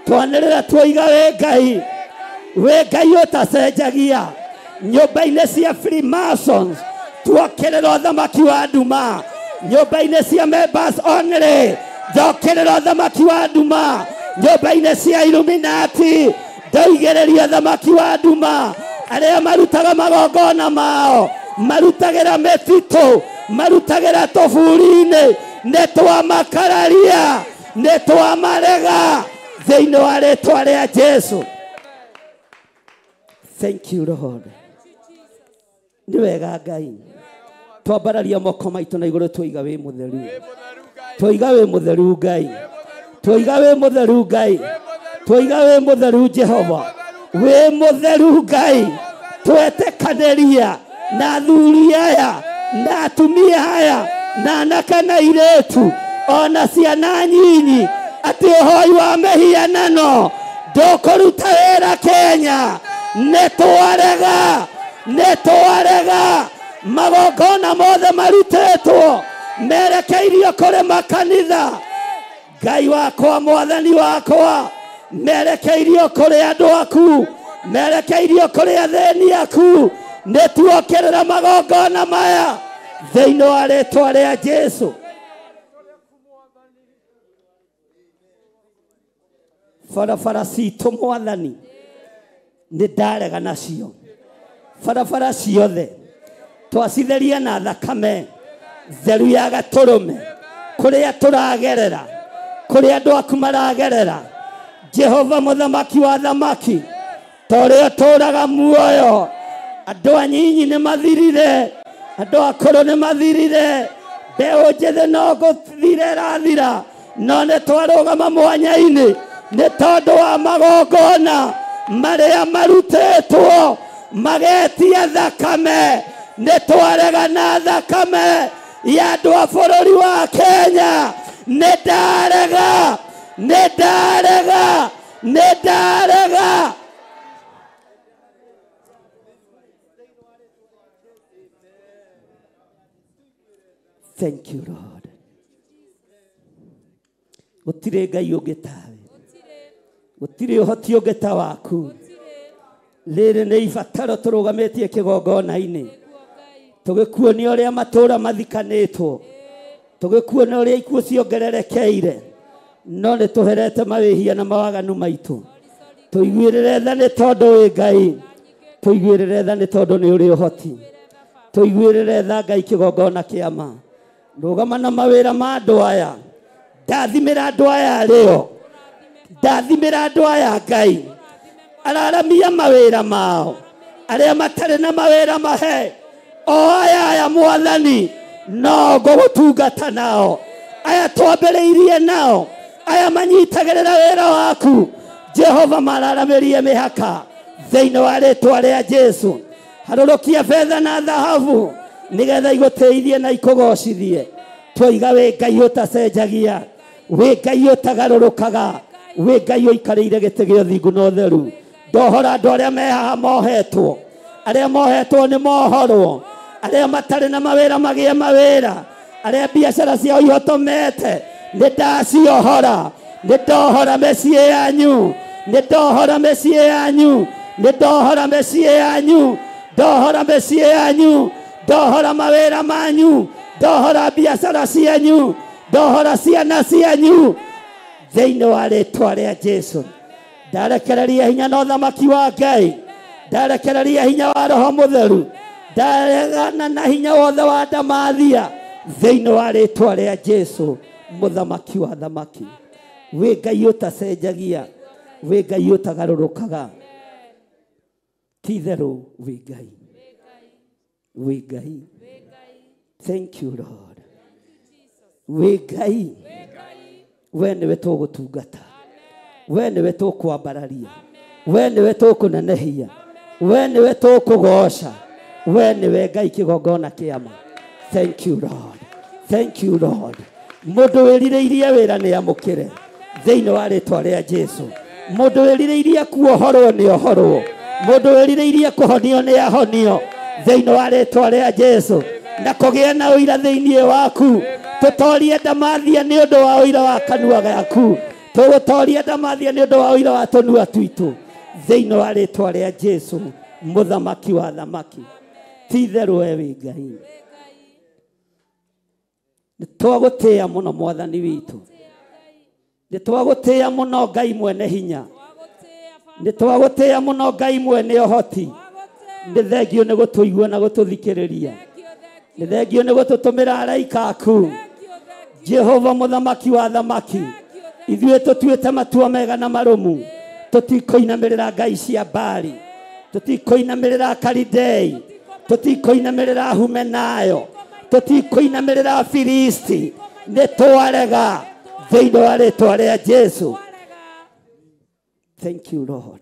twanĩrĩra twoiga wĩ Ngai, wĩ Ngai ũtacenjagia. Nyũmba-inĩ cia Freemasons tuokĩrĩra ũthamaki wa nduma, nyũmba-inĩ cia members only ndokĩrĩra ũthamaki wa nduma, nyũmba-inĩ cia Illuminati ndoigĩrĩria ũthamaki wa nduma. Arĩa marutaga magongona mao marutagĩra mĩtitũ, marutagĩra tũburi-inĩ, nĩ twamakararia, nĩ twamarega thĩinĩ wa rĩtwa rĩa Jesu. Thank you, Lord. Nĩ wega Ngai. Twambararia moko maitũ na igũrũ twoiga wĩ mũtheru. Twoiga wĩ mũtheru Ngai. Twoiga wĩ mũtheru Ngai. Twoiga wĩ mũtheru Jehova. Wĩ mũtheru Ngai. Twetĩkanĩria na athuri aya na atumia aya na anake na airĩtu ona ciana nyinyi atĩ ũhoi wa mĩhianano ndũkũruta wĩra Kenya. Nĩ twarega, nĩ twarega magongona mothe marutĩtwo merekeirio kũrĩ makanitha. Ngai wakwa, mwathani wakwa, merekeirio kũrĩ andũ aku, merekeirio kũrĩ athĩni aku. Nĩ tuokĩrĩra magongona maya thĩinĩ wa rĩtwa rĩa Jesu. Barabara citũ mwathani nĩ ndarega nacio. Barabara ciothe twacitheria na thakame theru ya gatũrũme kũrĩa tũragerera, kũrĩa andũ aku maragerera. Jehova mũthamaki wa thamaki, ta ũrĩa ũtũũraga muoyo, andũ anyinyi nĩ mathirire, andũ akũrũ nĩ mathirire, mbeũ njĩthĩ no gũthira ĩrathira, no nĩ twarũgama mwanya-inĩ nĩ tondũ wa magongona marĩa marutĩtwo magetia thakame. Nĩ twarega na thakame ya andũ a bũrũri wa Kenya. Nĩ ndarega, nĩ ndarega, nĩ ndarega. Thank you Lord. Gũtirĩ Ngai ũngĩ tawe, gũtirĩ ũhoti ũngĩ ta waku. Rĩrĩ nĩ ibataro tũrũgamĩtie kĩgongona-inĩ, tũgĩkuonia ũrĩa matũũra mathikanĩtwo, tũgĩkuonia ũrĩa ikuũ ciongererekeire, no nĩ tũherete mawĩhia na mawaganu maitũ. Tũiguĩrĩre tha nĩ tondũ wĩ Ngai, tũiguĩrĩre tha nĩ tondũ nĩ ũrĩ ũhoti, tũiguĩrĩre tha Ngai kĩgongona kĩa ma. Rũgama na mawĩra ma andũ aya, ndathimĩra andũ aya rĩo, ndathimĩra andũ aya Ngai, araramia mawĩra mao, arĩa matarĩ na mawĩra mahe o aya aya mwathani no ngũgũtungata nao, aya twambĩrĩirie nao, aya manyitagĩrĩra wĩra waku Jehova, mararamĩrie mĩhaka thĩinĩ wa rĩtwa rĩa Jesu. Harũrũkia betha na thahabu nĩgetha igũteithie na ikũgocithie. Twoiga wĩ Ngai ũtacenjagia, wĩ Ngai ũtagarũrũkaga, wĩ Ngai ũikarĩire gĩtĩ gĩa ũthingu na ũtheru. Ndohora andũ arĩa me haha mohetwo, arĩa mohetwo nĩ mohorwo, arĩa matarĩ na mawĩra magĩe mawĩra, arĩa biacara ciao ihotomete nĩ ndaciohora, nĩ ndohora mĩciĩ yanyu, nĩ ndohora mĩciĩ yanyu, nĩ ndohora mĩciĩ yanyu, ndohora mĩciĩ yanyu, ndohora mawĩra manyu, ndohora biacara cianyu, ndohora ciana cianyu thĩinĩ wa rĩtwa rĩa Jesu. Ndarekereria hinya na ũthamaki wa Ngai, ndarekereria hinya wa Roho Mũtheru, ndaregana na hinya wothe wa ndamathia thĩinĩ wa rĩtwa rĩa Jesu mũthamaki wa thamaki. Wĩ Ngai ũtacenjagia, wĩ Ngai ũtagarũrũkaga, ti itherũ wĩ Ngai, wĩ Ngai. Thank you Lord. Wĩ Ngai, we nĩwe tũgũtungata, we nĩwe tũkwambararia, we nĩwe tũkũnenehia, we nĩwe tũkũgoca, we nĩwe Ngai kĩgongona kĩa ma. Thank you Lord. Thank you Lord. Mũndũ wĩrirĩirie wĩra nĩ amũkĩre thĩinĩ wa rĩtwa rĩa Jesu. Mũndũ wĩrirĩirie kuohorwo nĩ ohorwo, mũndũ wĩrirĩirie kũhonio nĩ ahonio thĩinĩ wa rĩtwa rĩa Jesu. Na kũgĩa na ũira thĩinĩ waku, tũtorie ndamathia nĩ ũndũ wa ũira wa kanua gaku, tũgũtoria ndamathia nĩ ũndũ wa ũira wa tũnua twitũ thĩinĩ wa rĩtwa rĩa Jesu mũthamaki wa thamaki. Ti itherũ we wĩ Ngai. Nĩ twagũtĩĩa mũno mwathani witũ, nĩ twagũtĩĩa mũno Ngai mwene hinya, nĩ twagũtĩĩa mũno Ngai mwene ũhoti. Nĩ thengio nĩ gũtũigua na gũtũthikĩrĩria, nĩ thengio nĩ gũtũtũmĩra araika aku Jehova mũthamaki wa thamaki. Ithuĩ tũtuĩte matua mega na marũmu, tũtikũinamĩrĩra ngai cia Baali, tũtikũinamĩrĩra Kalidei, Tũtikũinamĩrĩra Humenayo, tũtikũinamĩrĩra Afilisti. Nĩ twarega thĩinĩ wa rĩtwa rĩa Jesu. Thank you, Lord.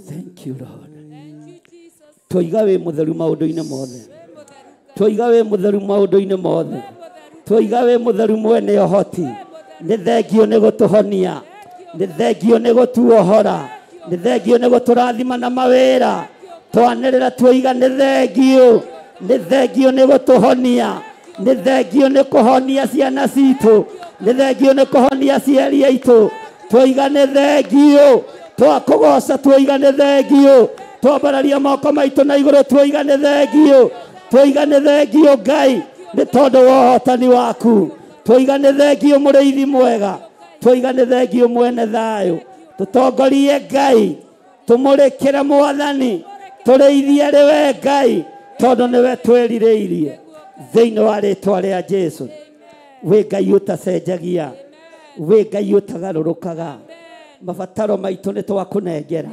Thank you, Lord. Twoiga wĩ mũtheru maũndũ-inĩ mothe. Twoiga wĩ mũtheru maũndũ-inĩ mothe. Twoiga wĩ mũtheru mwene ũhoti. Nĩ thengio nĩ gũtũhonia, nĩ thengio nĩ gũtuohora, nĩ thengio nĩ gũtũrathima na mawĩra. Twanĩrĩra twoiga nĩ thengio, nĩ thengio nĩ gũtũhonia, nĩ thengio nĩ kũhonia ciana citũ, nĩ thengio nĩ kũhonia aciari aitũ. Twoiga nĩ thengio, twakũgoca twoiga nĩ thengio, twambararia moko maitũ na igũrũ twoiga nĩ thengio, twoiga nĩ thengio Ngai nĩ tondũ wa ũhotani waku. Twoiga nĩ thengio mũrĩithi mwega, twoiga nĩ thengio mwene thayũ. Tũtongorie Ngai, tũmũrĩkĩre Mwathani, tũrĩithie rĩ we Ngai, tondũ nĩwe twĩrirĩirie thĩinĩ wa rĩtwa rĩa Jesu. Wĩ Ngai ũtacenjagia, wĩ Ngai ũtagarũrũkaga. Mabataro maitũ nĩ twakũnengera.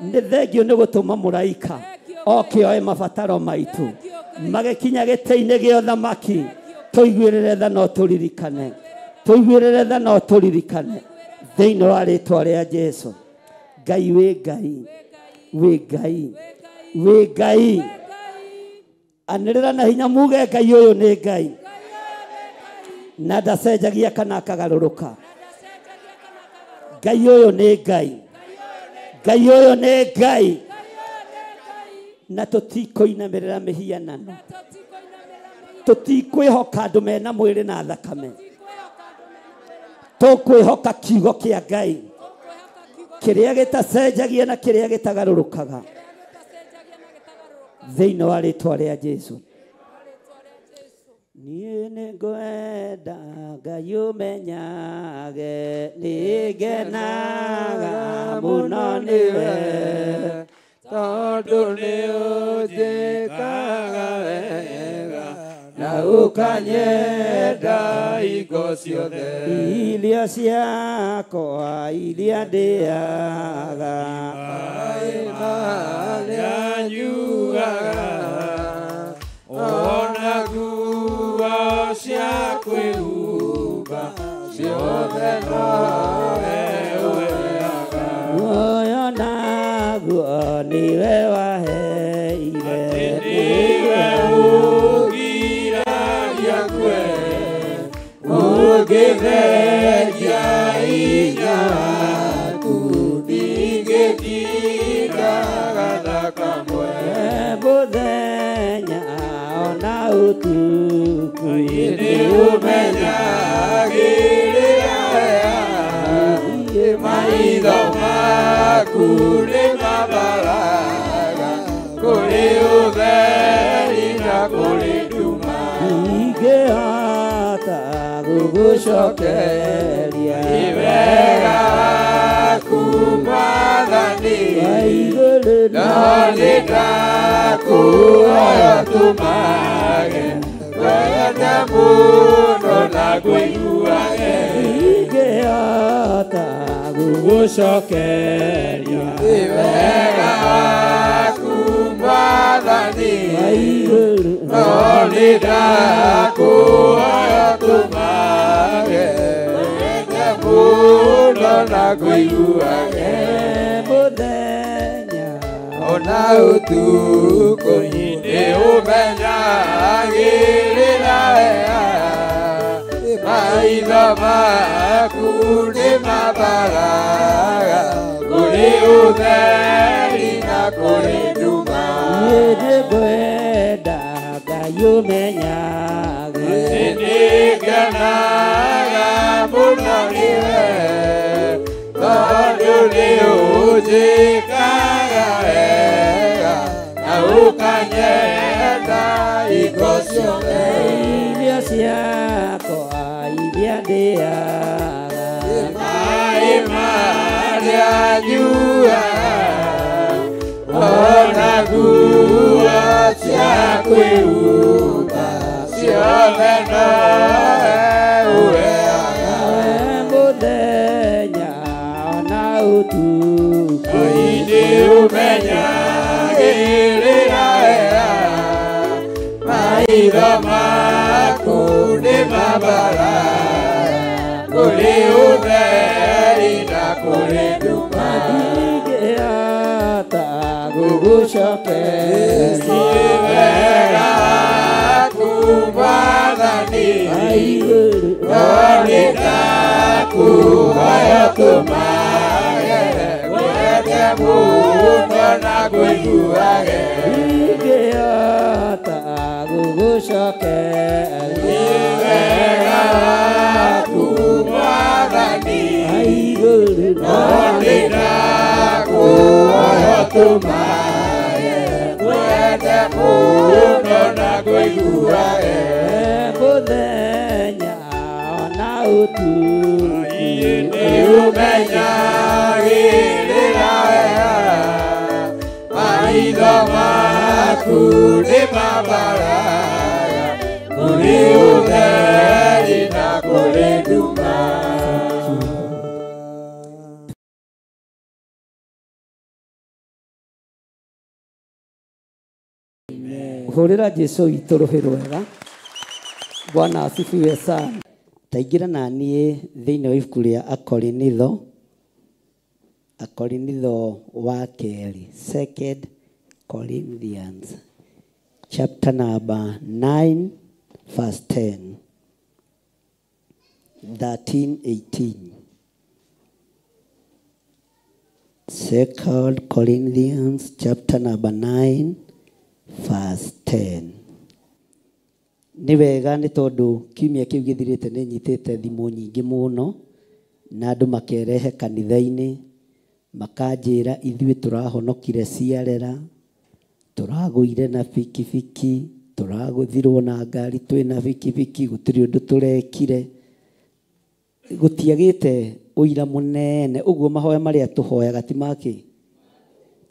Nĩ thengio nĩ gũtũma mũraika oke oe mabataro maitũ magĩkinya gĩtĩ-inĩ gĩa ũthamaki. Tũiguĩrĩre tha no tũririkane, tũiguĩrĩre tha no tũririkane thĩinĩ wa rĩtwa rĩa Jesu. Ngai wĩ Ngai, wĩ Ngai, wĩ Ngai. Anĩrĩra na hinya muge Ngai ũyũ nĩ Ngai, na ndacenjagia kana akagarũrũka. Ngai ũyũ nĩ Ngai, Ngai ũyũ nĩ Ngai. Na tũtikũinamĩrĩra mĩhianano, tũtikwĩhoka andũ mena mwĩrĩ na thakame, tũkwĩhoka kiugo kĩa Ngai kĩrĩa gĩtacenjagia na kĩrĩa gĩtagarũrũkaga thĩinĩ wa rĩtwa rĩa Jesu. Niĩ nĩngwenda Ngai ũmenyage, nĩngenaga mũno nĩwe, tondũ nĩ ũnjĩkaga wega na ũkanyenda hingo ciothe. Irio ciakwa iria ndĩaga, maĩ marĩa nyuaga, ona nguo cia kwĩhumba ciothe nowe ũheaga. Muoyo naguo nĩwe waheire, nĩwe ũgiragia kwe ũngĩthengia hinya waku, ndingĩtinda gatha kamwe. Mũthenya ona ũtukũ nĩ ũmenyagĩrĩra maitho maku nĩ mabaraga kũrĩ ũtheri na kũrĩ nduma. Ingĩhota gũgũcokeria nĩ wega waku Mwathani, no nĩ ndakũhoya tũmage wende mũno na ngũiguage. Ingĩhota gũgũcokeria nĩ wega waku Mwathani, no nĩ ndakũhoya tũmage wende mũno na ngũiguage. Mũthenya ona ũtukũ nĩ ũmenyagĩrĩra maitho maku nĩ mabaraga kũrĩ ũtheri na kũrĩ nduma. Niĩ nĩngwenda Ngai ũmenyage, nĩngenaga mũno nĩwe, tondũ nĩ ũnjĩkaga wega na ũkanyenda hingo ciothe. Irio ciakwa iria ndĩaga, maĩ marĩa nyuaga, ona nguo cia kwĩhumba ciothe nowe ũheaga. Mũthenya ona ũtukũ Kũrĩ ũtheri na kũrĩ nduma. Ndingĩhota gũgũcokeria. Wega waku Mwathani, no nĩ ndakũhoya ũtũmage ngwende mũno na ngũiguage. Ndingĩhota gũgũcokeria. Wega waku Mwathani, no nĩ ndakũhoya ũtũmage ngwende mũno na ngũiguage. Mũthenya ona ũtukũ. Nĩũmenyagĩrĩra wega, maitho maku nĩmambaraga kũrĩ ũtheri na kũrĩ nduma. Hũrĩra Jesu witũ rũhĩ rwega. Bwana asifiwe sana. Taingĩra na niĩ thĩinĩ wa ibuku rĩa Akorinitho, Akorinitho wa kerĩ, Second Corinthians chapter number 9 verse 10 13 18. Second Corinthians chapter number 9 verse 10. Nĩ wega nĩ tondũ kiumia kĩu gĩthirĩte nĩ nyitĩte thimũ nyingĩ mũno na andũ makerehe kanitha-inĩ makanjĩra ithuĩ tũrahonokire ciarera, tũragũire na bikibiki, tũragũthirwo na ngari twĩna bikibiki, gũtirĩ ũndũ tũrekire, gũtiagĩte ũira mũnene. Ũguo mahoya marĩa tũhoyaga ti makĩ,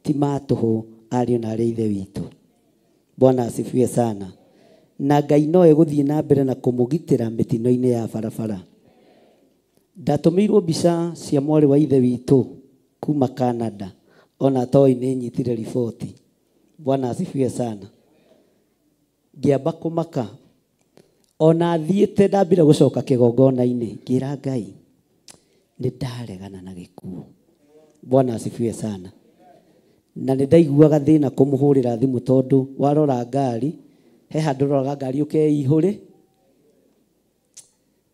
ti ma tũhũ, ariũ na arĩ ithe witũ. Bwana asifiwe sana. Na Ngai no egũthiĩ na mbere na kũmũgitĩra mĩtino-inĩ ya barabara. Ndatũmĩirwo mbica cia mwarĩ wa ithe witũ kuma Canada, ona toĩ nĩ nyitire riboti. Bwana asifiwe sana. Ngĩamba kũmaka, ona thiĩte ndambire gũcoka kĩgongona-inĩ, ngĩra Ngai nĩ ndaregana na gĩkuũ. Bwana asifiwe sana. Na nĩ ndaiguaga thĩna kũmũhũrĩra thimũ tondũ warora ngari, he handũ ũroraga ngari ũkeihũrĩ.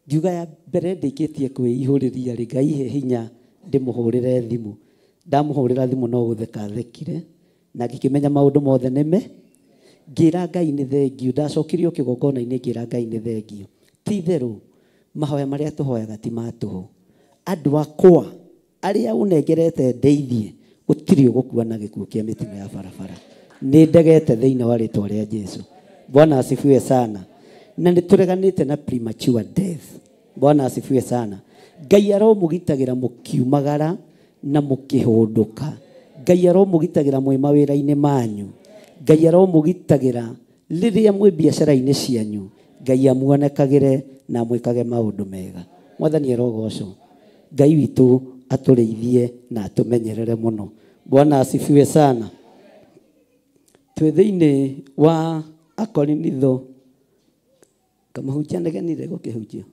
Ngiuga ya mbere ndĩkĩtie kwĩihũrĩria rĩ, Ngai he hinya ndĩmũhũrĩre thimũ. Ndamũhũrĩra thimũ no gũtheka thekire, na ngĩkĩmenya maũndũ mothe nĩme. Ngĩra Ngai nĩ thengiũ, ndacokirio kĩgongona-inĩ ngĩra Ngai nĩ thengiũ. Ti itherũ mahoya marĩa tũhoyaga ti ma tũhũ. Andũ akwa arĩa ũnengerete ndeithie, gũtirĩ ũgũkua na gĩkuũ kĩa mĩtino ya barabara. Nĩ ndegete thĩinĩ wa rĩtwa rĩa Jesu. Bwana asifiwe sana. Na nĩ tũreganĩte na premature death. Bwana asifiwe sana. Ngai aromũgitagĩra mũkiumagara na mũkĩhũndũka. Ngai aromũgitagĩra mwĩ mawĩra-inĩ manyu. Ngai aromũgitagĩra rĩrĩa mwĩ biacara-inĩ cianyu. Ngai amuonekagĩre na amwĩkage maũndũ mega. Mwathani arogocwo. Ngai witũ atũrĩithie na atũmenyerere mũno. Bwana asifiwe sana. Twĩ thĩinĩ wa Akorinitho, kamahunjia negenire gũkĩhunjia.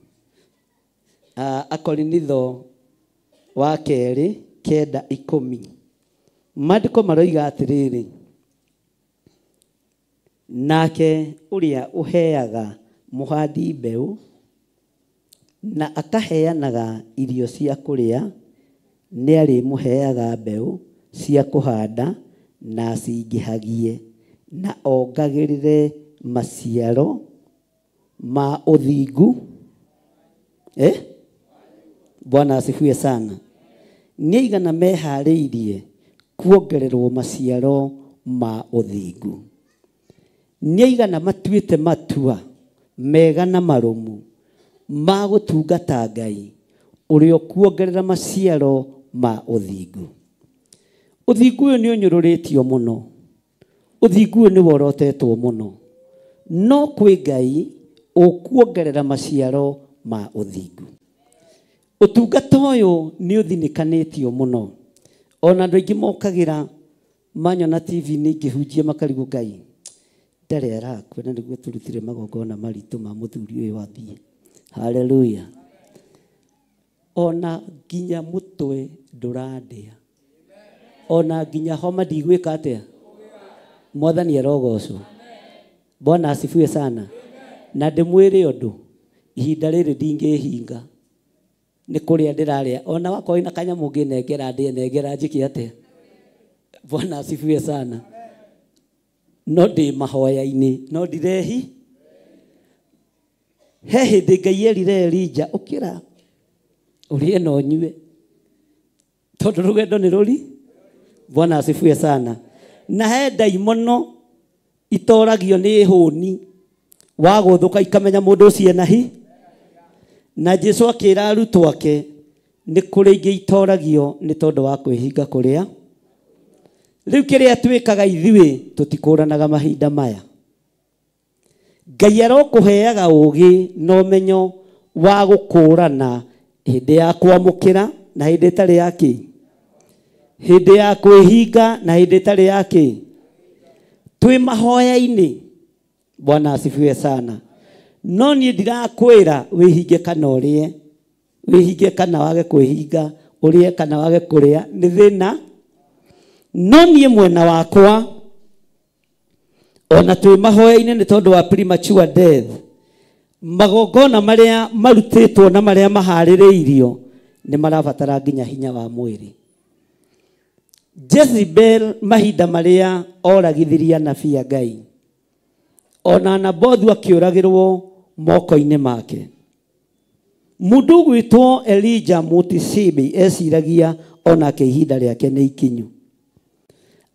Akorinitho wa kerĩ 9:10. Maandĩko maroiga atĩrĩrĩ, nake ũrĩa ũheaga mũhandi mbeũ na akaheanaga irio cia kũrĩa nĩ arĩmũheaga mbeũ cia kũhanda na acingĩhagie na ongagĩrĩre maciaro ma ũthingu. Bwana asifiwe sana. Nĩ aigana meharĩirie kuongererwo maciaro ma ũthingu. Nĩ aigana matuĩte matua mega na marũmu ma gũtungata Ngai ũrĩa ũkuongerera maciaro ma ũthingu. Ũthingu ũyũ nĩ ũnyũrũrĩtio mũno. Ũthingu ũyũ nĩ worotetwo mũno. No kwĩ Ngai ũkuongerera maciaro ma ũthingu. Ũtungata ũyũ nĩ ũthinĩkanĩtio mũno. Ona andũ aingĩ mokagĩra manyona TV-inĩ ngĩhunjia makarigwo Ngai ndarĩ arakua na nĩguo tũrutire magongona maritũ ma mũthuri ũyũ wathiĩ. Hallelujah. Ona nginya mutwe ndũrandĩa. Ona nginya homa ndigwĩka atĩa. Mwathani arogocwo. Bwana asifiwe sana. Na ndĩmwĩre ũndũ, ihinda rĩrĩ ndingĩhinga. Nĩ kũrĩa ndĩrarĩa. Ona wakorwo wĩna kanyamũ ũngĩnengera ndĩe nengera njĩke atĩa. Bwana asifiwe sana. No ndĩ mahoya-inĩ, no ndirehi. He hĩndĩ Ngai erire Elija, ũkĩra ũrĩe na ũnyue, tondũ rũgendo nĩ rũri. Bwana asifiwe sana. Na he ndaimono itoragio nĩ hũni wagũthũka ikamenya mũndũ ũcio ena hi. Na Jesu akĩra arutwo ake nĩ kũrĩ ingĩ itoragio nĩ tondũ wa kwĩhinga kũrĩa. Rĩu kĩrĩa twĩkaga ithuĩ tũtikũranaga mahinda maya. Ngai arokũheaga ũũgĩ na ũmenyo wa gũkũrana hĩndĩ ya kwamũkĩra na hĩndĩ ĩtarĩ ya kĩ, hĩndĩ ya kwĩhinga na hĩndĩ ĩtarĩ ya kĩ. Twĩ mahoya-inĩ. Bwana asifiwe sana. No niĩ ndirakwĩra wĩhinge kana ũrĩe, wĩhinge kana wage kwĩhinga, ũrĩe kana wage kũrĩa, nĩ thĩna. No niĩ mwena wakwa ona twĩ mahoya-inĩ nĩ tondũ wa premature death, magongona marĩa marutĩtwo na marĩa maharĩrĩirio nĩ marabatara nginya hinya wa mwĩrĩ. Jezebel mahinda marĩa oragithirie anabii a Ngai, ona Nabothu akĩũragĩrwo moko-inĩ make. Mũndũ ũgwĩtwo Elijah Mũtisibi eciragia onake ihinda rĩake nĩ ikinyu.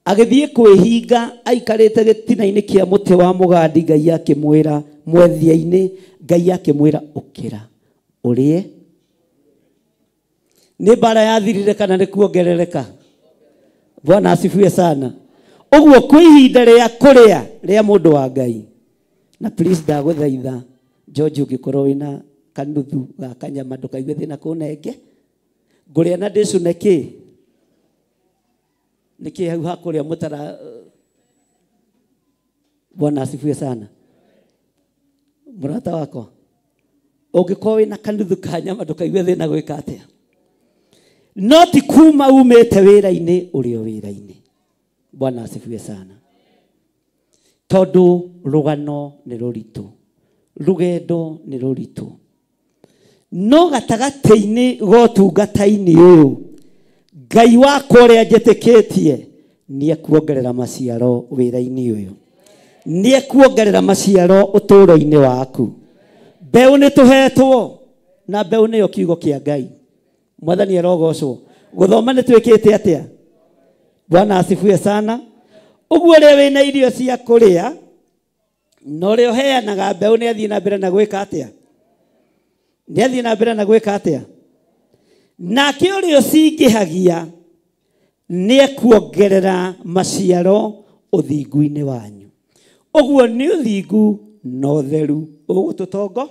Agĩthiĩ kwĩhinga aikarĩte gĩtina-inĩ kĩa mũtĩ wa mũgandi, Ngai akĩmwĩra mwethia-inĩ, Ngai akĩmwĩra ũkĩra ũrĩe. Nĩ mbara yathirire kana nĩ kuongerereka? Bwana asifiwe sana. Ũguo kwĩ ihinda rĩa kũrĩa rĩa mũndũ wa Ngai. Na please ndagũthaitha George, ũngĩkorwo wĩna kanuthu ga kanyama ndũkaigue thĩna kũnenge. Ngũrĩa na ndĩcune kĩ? Nĩkĩ hau hakũrĩa mũtara? Bwana asifiwe sana. Mũrata wakwa, ũngĩkorwo wĩna kanuthu ka nyama ndũkaigue thĩna gwĩka atĩa. No ti kuma umĩte wĩra-inĩ ũrĩ o wĩra-inĩ. Bwana asifiwe sana. Tondũ rũgano nĩ rũritũ, rũgendo nĩ rũritũ. No gatagatĩ-inĩ ga ũtungata-inĩ ũyũ, Ngai wakwa ũrĩa njĩtĩkĩtie nĩ ekuongerera maciaro wĩra-inĩ ũyũ, nĩ ekuongerera maciaro ũtũũro-inĩ waku. Mbeũ nĩ tũhetwo, na mbeũ nĩyo kiugo kĩa Ngai. Mwathani arogocwo. Gũthoma nĩ twĩkĩte atĩa? Bwana asifiwe sana. Ũguo ũrĩa wĩna irio cia kũrĩa na ũrĩa ũheanaga mbeũ nĩ athiĩ na mbere na gwĩka atĩa? Nĩ athiĩ na mbere na gwĩka atĩa? Nake ũrĩa ũcingĩhagia nĩ ekuongerera maciaro ũthingu-inĩ wanyu. Ũguo nĩ ũthingu na ũtheru ũgũtũtongo.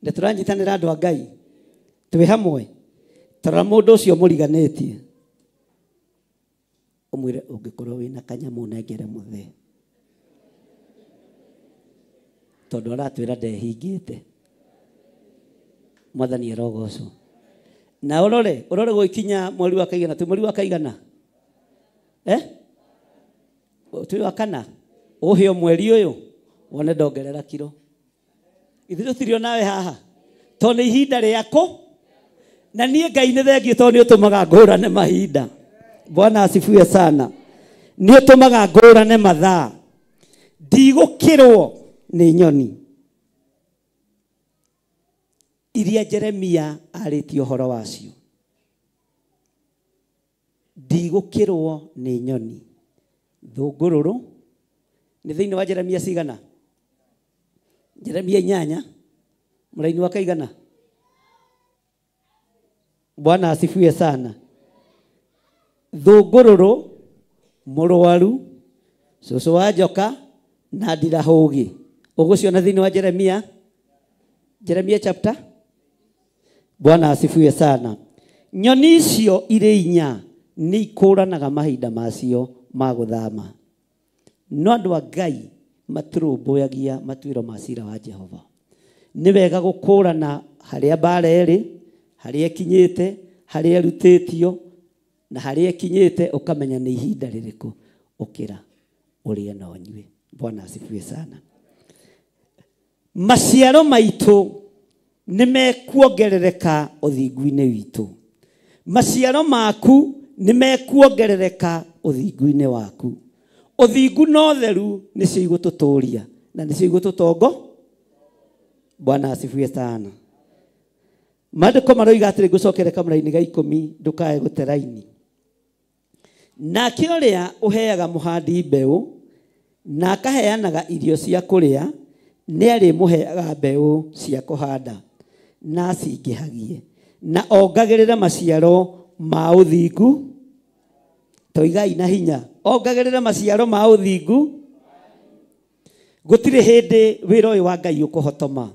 Nĩ tũranyitanĩra andũ a Ngai, twĩ hamwe. Tarora mũndũ ũcio mũriganĩtie, ũmwĩre ũngĩkorwo wĩna kanyamũ nengere mũthee, tondũ aratwĩra ndehingĩte. Mwathani arogocwo. Na ũrore gũikinya mweri wa kaigana, twĩ mweri wa kaigana? Twĩ wa kana? Ũheo mweri ũyũ wone ndongerera kiro. Ithuĩ tũtirĩ onawe haha, tondũ nĩ ihinda rĩakũ. Na niĩ Ngai nĩ thengiũ tondũ nĩ ũtũmaga ngũrane mahinda. Bwana asifiwe sana. Nĩ ũtũmaga ngũrane mathaa. Ndigũkĩrwo nĩ nyoni iria Jeremia arĩtie ũhoro wacio. Ndigũkĩrwo nĩ nyoni. Thũngũrũrũ nĩ thĩinĩ wa Jeremia cigana? Jeremia 8 mũraini wa kaigana? Bwana asifiwe sana. Thũngũrũrũ, mũrwaru, cũcũ wa njoka na ndirahũgĩ. Ũgũciona thĩinĩ wa Jeremia, Jeremia chapter. Bwana asifiwe sana. Nyoni icio irĩ inya nĩ ikũranaga mahinda macio ma gũthama. No andũ a Ngai matirũmbũyagia matuĩro ma cira wa Jehova. Nĩ wega gũkũrana Harĩa mbara ĩrĩ, harĩa ĩkinyĩte, harĩa ĩrutĩtio na harĩa ĩkinyĩte, ũkamenya nĩ ihinda rĩrĩkũ ũkĩra ũrĩe na ũnyue. Bwana asifiwe sana. Maciaro maitũ nĩ mekuongerereka ũthingu-inĩ witũ. Maciaro maku nĩ mekuongerereka ũthingu-inĩ waku. Ũthingu na ũtheru nĩcio igũtũtũria na nĩcio igũtũtongo. Bwana asifiwe sana. Maandĩko maroiga atĩrĩ, ngũcokere kamũra-inĩ ga 10 ndũkae gũteraini. Nake ũrĩa ũheaga mũhandi mbeũ na akaheanaga irio cia kũrĩa nĩ arĩmũheaga mbeũ cia kũhanda na acingĩhagie na ongagĩrĩre maciaro ma ũthingu. Toigai na hinya, ongagĩrĩre maciaro ma ũthingu. Gũtirĩ hĩndĩ wĩra ũyũ wa Ngai ũkũhotoma,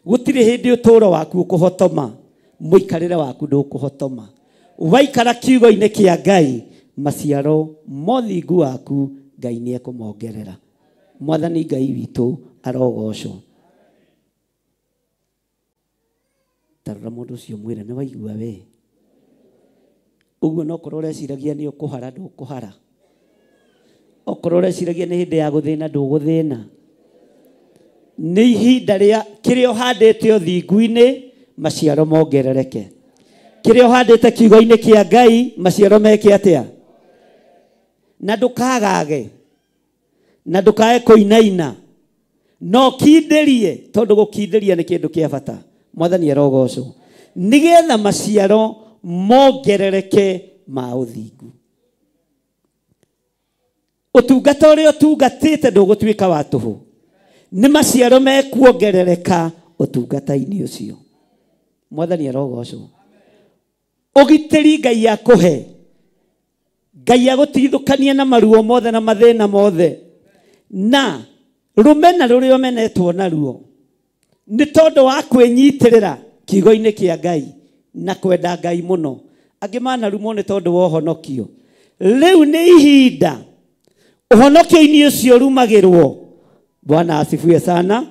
gũtirĩ hĩndĩ ũtũũro waku ũkũhotoma, mũikarĩre waku ndũkũhotoma. Waikara kiugo-inĩ kĩa Ngai, maciaro mothingu waku Ngai nĩ ekũmongerera. Mwathani Ngai witũ arogocwo. Tarora mũndũ ũcio mwĩre nĩ waigua we. Ũguo no korwo ũreciragia nĩ ũkũhara, ndũkũhara. Okorwo ũreciragia nĩ hĩndĩ ya gũthĩna, ndũgũthĩna. Nĩ ihinda rĩa kĩrĩa ũhandĩte ũthingu-inĩ, maciaro mongerereke. Kĩrĩa ũhandĩte kiugo-inĩ kĩa Ngai, maciaro meke atĩa? Na ndũkagage, na ndũkae kũinaina, no kindĩrie, tondũ gũkindĩria nĩ kĩndũ kĩa bata. Mwathani arogocwo. Nĩgetha maciaro mongerereke ma ũthingu. Ũtungata ũrĩa ũtungatĩte ndũgũtuĩka wa tũhũ. Nĩ maciaro mekuongerereka ũtungata-inĩ ũcio. Mwathani arogocwo. Ũgitĩri Ngai akũhe, Ngai agũtigithũkania na maruo mothe na mathĩna mothe, na rũmena rũrĩa ũmenetwo naruo nĩ tondũ wa kwĩnyitĩrĩra kiugo-inĩ kĩa Ngai na kwenda Ngai mũno. Angĩ manarumwo nĩ tondũ wa ũhonokio. Rĩu nĩ ihinda ũhonokio-inĩ ũcio ũrumagĩrwo. Bwana asifiwe sana.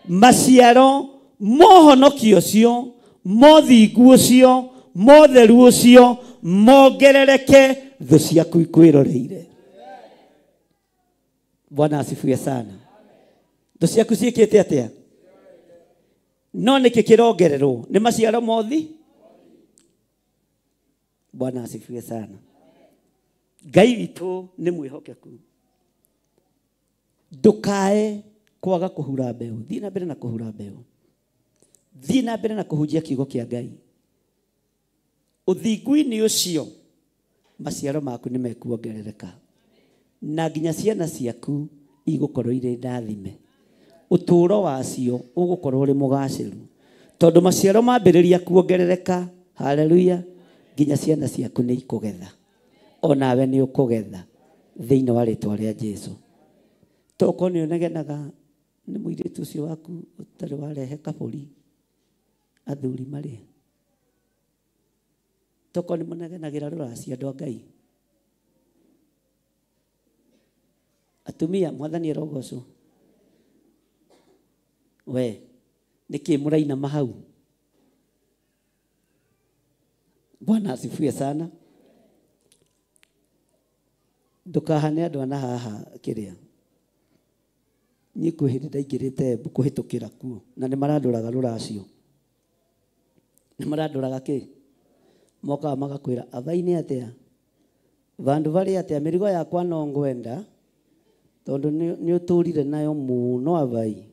Maciaro mohonokio ũcio, mothingu ũcio, motheru ũcio mongerereke, thũ ciaku ikwĩroreire. Bwana asifiwe sana. Thũ ciaku ciĩkĩte atĩa? No nĩkĩ kĩrongererwo? Nĩ maciaro mothi. Bwana asifiwe sana. Ngai witũ nĩ mwĩhokeku. Ndũkae kwaga kũhura mbeũ. Thiĩ na mbere na kũhura mbeũ. Thiĩ na mbere na kũhunjia kiugo kĩa Ngai. Ũthingu-inĩ ũcio maciaro maku nĩ mekuongerereka, na nginya ciana ciaku igũkorwo irĩ ndathime. Ũtũũro wacio ũgũkorwo ũrĩ mũgacĩru, tondũ maciaro mambĩrĩria kuongerereka. Haleluya! Nginya ciana ciaku nĩ ikũgetha, onawe nĩ ũkũgetha thĩinĩ wa rĩtwa rĩa Jesu. Tokorwo nĩ ũnegenaga nĩ mũirĩtu ũcio waku ũtarĩ warehe kabũri athuri marĩ, tokorwo nĩ mũnegenagĩra rũracio andũ a Ngai. Atumia, Mwathani arogocwo. We nĩkĩ mũrainama hau? Bwana asifiwe sana. Ndũkahane andũ ana haha kĩrĩa. Niĩ kwĩ hĩndĩ ndaingĩrĩte Embu kũhĩtũkĩra kuo, na nĩ marandũraga rũracio. Nĩ marandũraga kĩ? Mokaga magakwĩra abaini atĩa, vandũ varĩ atĩa, mĩrigo yakwa no ngwenda, tondũ nĩ ũtũrire nayo mũno abai.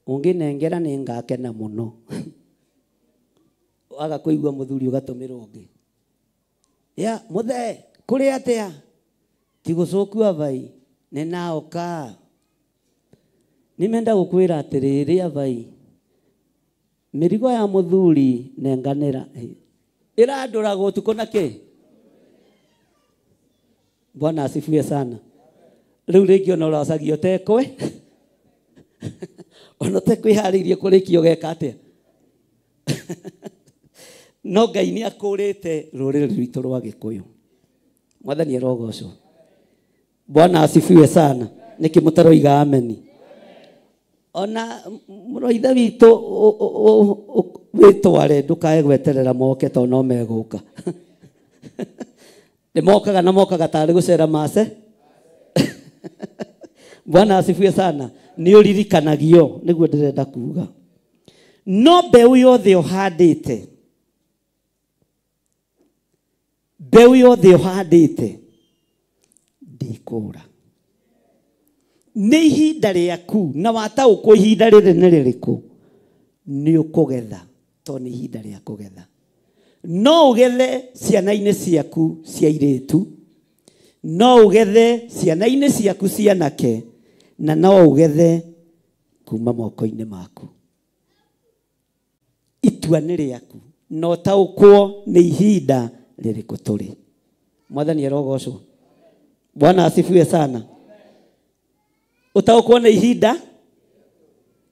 Ũngĩnengera nĩ ngakena mũno. Waga kũigua mũthuri ũgatũmĩrwo ũngĩ. Ya mũthee, kũrĩ atĩa? Ti gũcũku abai, nĩ naoka. Nĩmenda gũkwĩra atĩrĩrĩ abai, mĩrigo ya mũthuri nenganĩra. Ĩrandũragwo ũtukũ na kĩ? Bwana asifiwe sana. Rĩu rĩngĩ ona ũracagia ũtekwe. Ona ũtekwĩharĩirie kũrĩkia ũgeka atĩa? No Ngai nĩ akũrĩte rũrĩrĩ rwitũ rwa Gĩkũyũ. Mwathani arogocwo. Bwana asifiwe sana. Nĩkĩ mũtaroiga ameni? Ona mũroithe witũ wĩtware ndũkae gweterera moke tondũ no megũka. Nĩ mokaga na mokaga tarĩ gũcera mace. Bwana asifiwe sana. Nĩ ũririkanagio nĩguo ndĩrenda kuga. No mbeũ yothe ũhandĩte, mbeũ yothe ũhandĩte ndĩkũra. Nĩ ihinda rĩaku na wataũkwo ihinda rĩrĩ nĩ rĩrĩkũ nĩ ũkũgetha tondũ nĩ ihinda rĩa kũgetha. No ũgethe ciana-inĩ ciaku cia airĩtu, no ũgethe ciana-inĩ ciaku cia anake, na no ũgethe kuma moko-inĩ maku. Itua nĩ rĩaku na ũtaũkwo nĩ ihinda rĩrĩkũ tũrĩ. Mwathani arogocwo. Bwana asifiwe sana. Ũtaũkwo nĩ ihinda,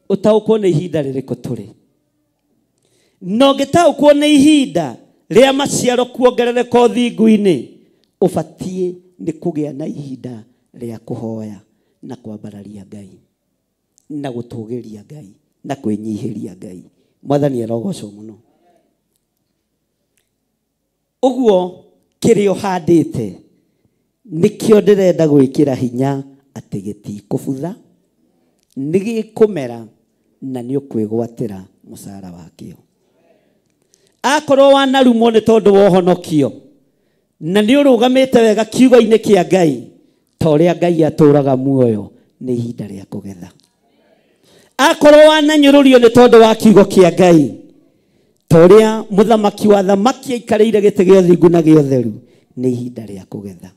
ũtaũkwo nĩ ihinda rĩrĩkũ tũrĩ. Na ũngĩtaũkwo nĩ ihinda rĩa maciaro kuongerereka ũthingu-inĩ, ũbatiĩ nĩ kũgĩa na ihinda rĩa kũhoya na kwambararia Ngai na gũtũgĩria Ngai na kwĩnyihĩria Ngai. Mwathani arogocwo mũno. Ũguo kĩrĩa ũhandĩte nĩkĩo ndĩrenda gwĩkĩra hinya atĩ gĩtikũbutha, nĩ gĩkũmera na nĩ ũkwĩgwatĩra mũcara wakĩo. Akorwo wanarumwo nĩ tondũ wa ũhonokio na nĩ ũrũgamĩte wega kiugo-inĩ kĩa Ngai ta ũrĩa Ngai atũraga muoyo, nĩ ihinda rĩa kũgetha. Akorwo wananyũrũrio nĩ tondũ wa kiugo kĩa Ngai ta ũrĩa mũthamaki wa thamaki aikarĩire gĩtĩ gĩa ũthingu na gĩa ũtheru, nĩ ihinda rĩa kũgetha.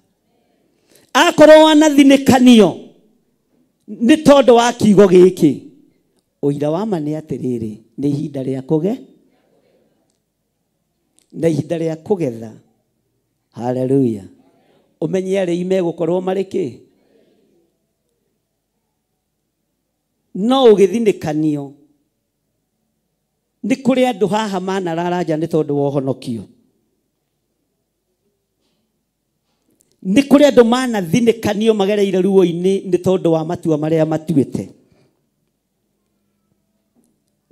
Akorwo wanathinĩkanio nĩ tondũ wa kiugo gĩkĩ, ũira wa ma nĩ atĩrĩrĩ, nĩ ihinda rĩa kũge na ihinda rĩa kũgetha. Haleluya. Ũmenye arĩi megũkorwo marĩ kĩ? No ũgĩthinĩkanio nĩ kũrĩ andũ haha manarara nja nĩ tondũ wa ũhonokio. Nĩ kũrĩ andũ manathinĩkanio magereire ruo-inĩ nĩ tondũ wa matua marĩa matuĩte.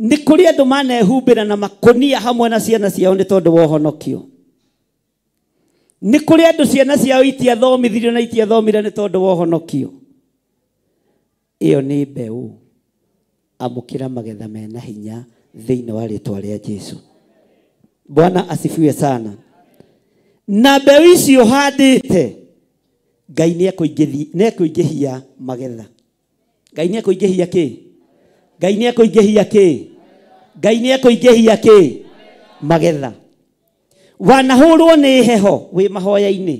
Nĩ kũrĩ andũ manehumbĩra na makũnia hamwe na ciana ciao nĩ tondũ wa ũhonokio. Nĩ kũrĩ andũ ciana ciao itiathomithirio na itiathomire nĩ tondũ wa ũhonokio. Ĩyo nĩ mbeũ. Amũkĩra magetha mena hinya thĩinĩ wa rĩtwa rĩa Jesu. Bwana asifiwe sana. Na mbeũ icio ũhandĩte, Ngai nĩ ekũingĩhia magetha. Ngai nĩ ekũingĩhia kĩ? Ngai nĩ ekũingĩhia kĩ? Ngai nĩ ekũingĩhia kĩ? Magetha. Wanahũrwo nĩ heho wĩ mahoya-inĩ,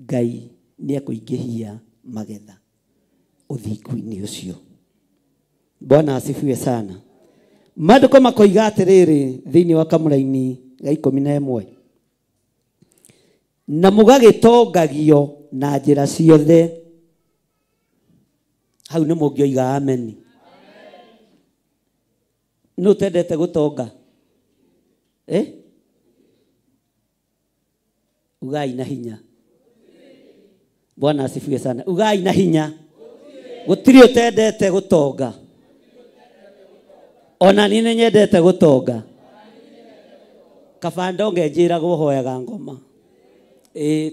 Ngai nĩ ekũingĩhia magetha ũthingu-inĩ ũcio. Bwana asifiwe sana. Maandĩko makoiga atĩrĩrĩ thĩinĩ wa kamũraini ga 11, na mũgagĩtongagio na njĩra ciothe. Hau nĩ mũngĩoiga ameni. Nũ ũtendete gũtonga? Eh? Ugai na hinya. Bwana asifiwe sana. Ugai na hinya. Gũtirĩ ũtendete gũtonga. Ona niĩ nĩ nyendete gũtonga. Kaba ndonge njĩragwo hoyaga ngoma.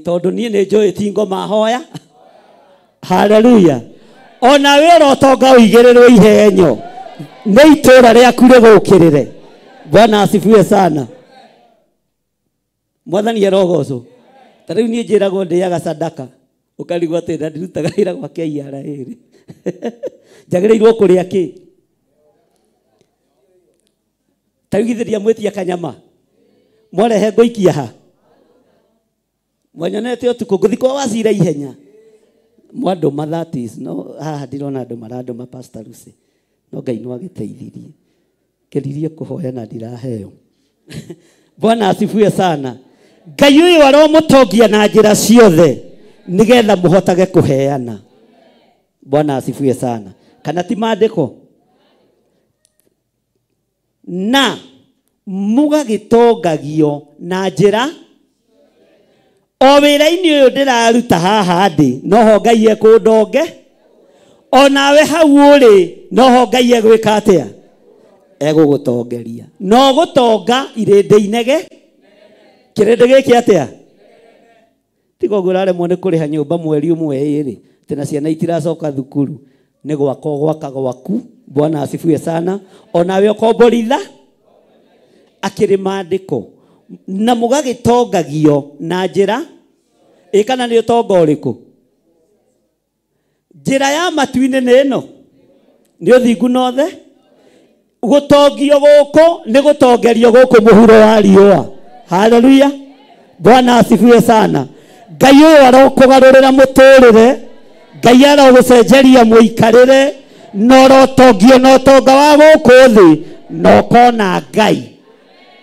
Tondũ niĩ nĩ njũĩ ti ngoma hoya. Haleluya. Ona we ũrotonga ũigĩrĩrwo ihenyo nĩ itũra rĩaku rĩgũkĩrĩre. Bwana asifiwe sana. Mwathani arogocwo. Ta rĩu niĩ njĩragwo ndĩaga sadaka, ũkarigwo atĩ na ndirutaga wĩra gwa KRA rĩ. Njagĩrĩirwo kũrĩa kĩ? Ta rĩu githĩ ndiamwĩtia kanyama mwarehe ngũikia ha? Mwanyonete ũtukũ ngũthiĩ kwa Wacira ihenya. Mwandũma, that is, no haha ndirona andũ marandũma Pastor Lucy. No Ngai no agĩteithirie. Kĩririe kũhoya na ndiraheo. Bwana asifiwe sana. Ngai ũyũ aromũtongia na njĩra ciothe nĩgetha mũhotage kũheana. Bwana asifiwe sana. Kana ti maandĩko? Na mũgagĩtongagio na njĩra o wĩra-inĩ ũyũ ndĩraruta haha ndĩ noho Ngai ekũndonge. Onawe hau ũrĩ noho Ngai egwĩka atĩa? Egũgũtongeria. No gũtonga irĩndĩ inege. Kĩrĩndĩ gĩkĩ atĩa? Tiga ũguo ũraremwo nĩ kũrĩha nyũmba mweri ũmwe ĩrĩ, atĩ na ciana itiracoka thukuru, nĩ gwaka ũgwaka gwaku. Bwana asifiwe sana. Onawe ũkomboritha akĩrĩ maandĩko na mũgagĩtongagio na njĩra ĩ kana nĩ ũtonga ũrĩkũ? Njĩra ya matu-inĩ nĩ ĩno, nĩ ũthingu na ũthe. Gũtongio gũkũ nĩ gũtongerio gũkũ mũhuro wa riũa. Haleluya, Bwana asifiwe sana. Ngai ũyũ arokũgarũrĩra mũtũrĩre, Ngai arogũcenjeria mũikarĩre, na ũrotongio na ũtonga wa gũkũ thĩ, na ũkona Ngai.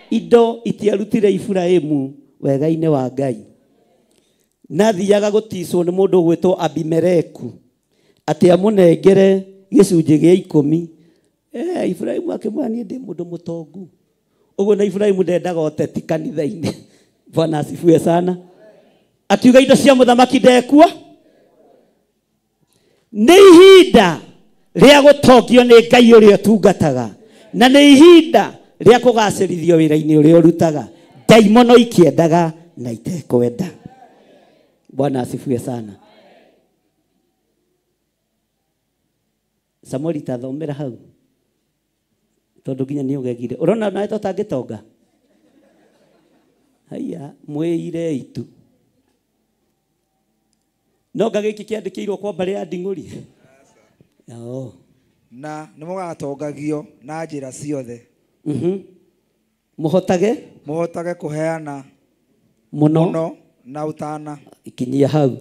Indo itiarutire Iburahĩmu wega-inĩ wa Ngai. Na thiaga gũticwo nĩ mũndũ ũgwĩtwo Abimeleku atĩ amũnengere gĩcunjĩ gĩa 10. Iburahĩmu akĩmwĩra niĩ ndĩ mũndũ mũtongu. Ũguo na Iburahĩmu ndendaga ũteti kanitha-inĩ. Bwana asifiwe sana. Akiuga indo cia mũthamaki ndekua. Nĩ ihinda rĩa gũtongio nĩ Ngai ũrĩa ũtungataga, na nĩ ihinda rĩa kũgacĩrithio wĩra-inĩ ũrĩa ũrutaga. Ndaimono ikĩendaga na itekwenda. Bwana asifiwe sana. Samueli tathomera hau tondũ nginya nĩ ũgegire. Ũrona nawe tũtangĩtonga? Haiya, mwĩire itu. No nga gĩkĩ kĩandĩkĩirwo kwa mbarĩ ya Nding'ũri. Na nĩ mũgatongagio na njĩra ciothe. Mũhotage? Mũhotage kũheana mũno na ũtana. Ikinyia hau.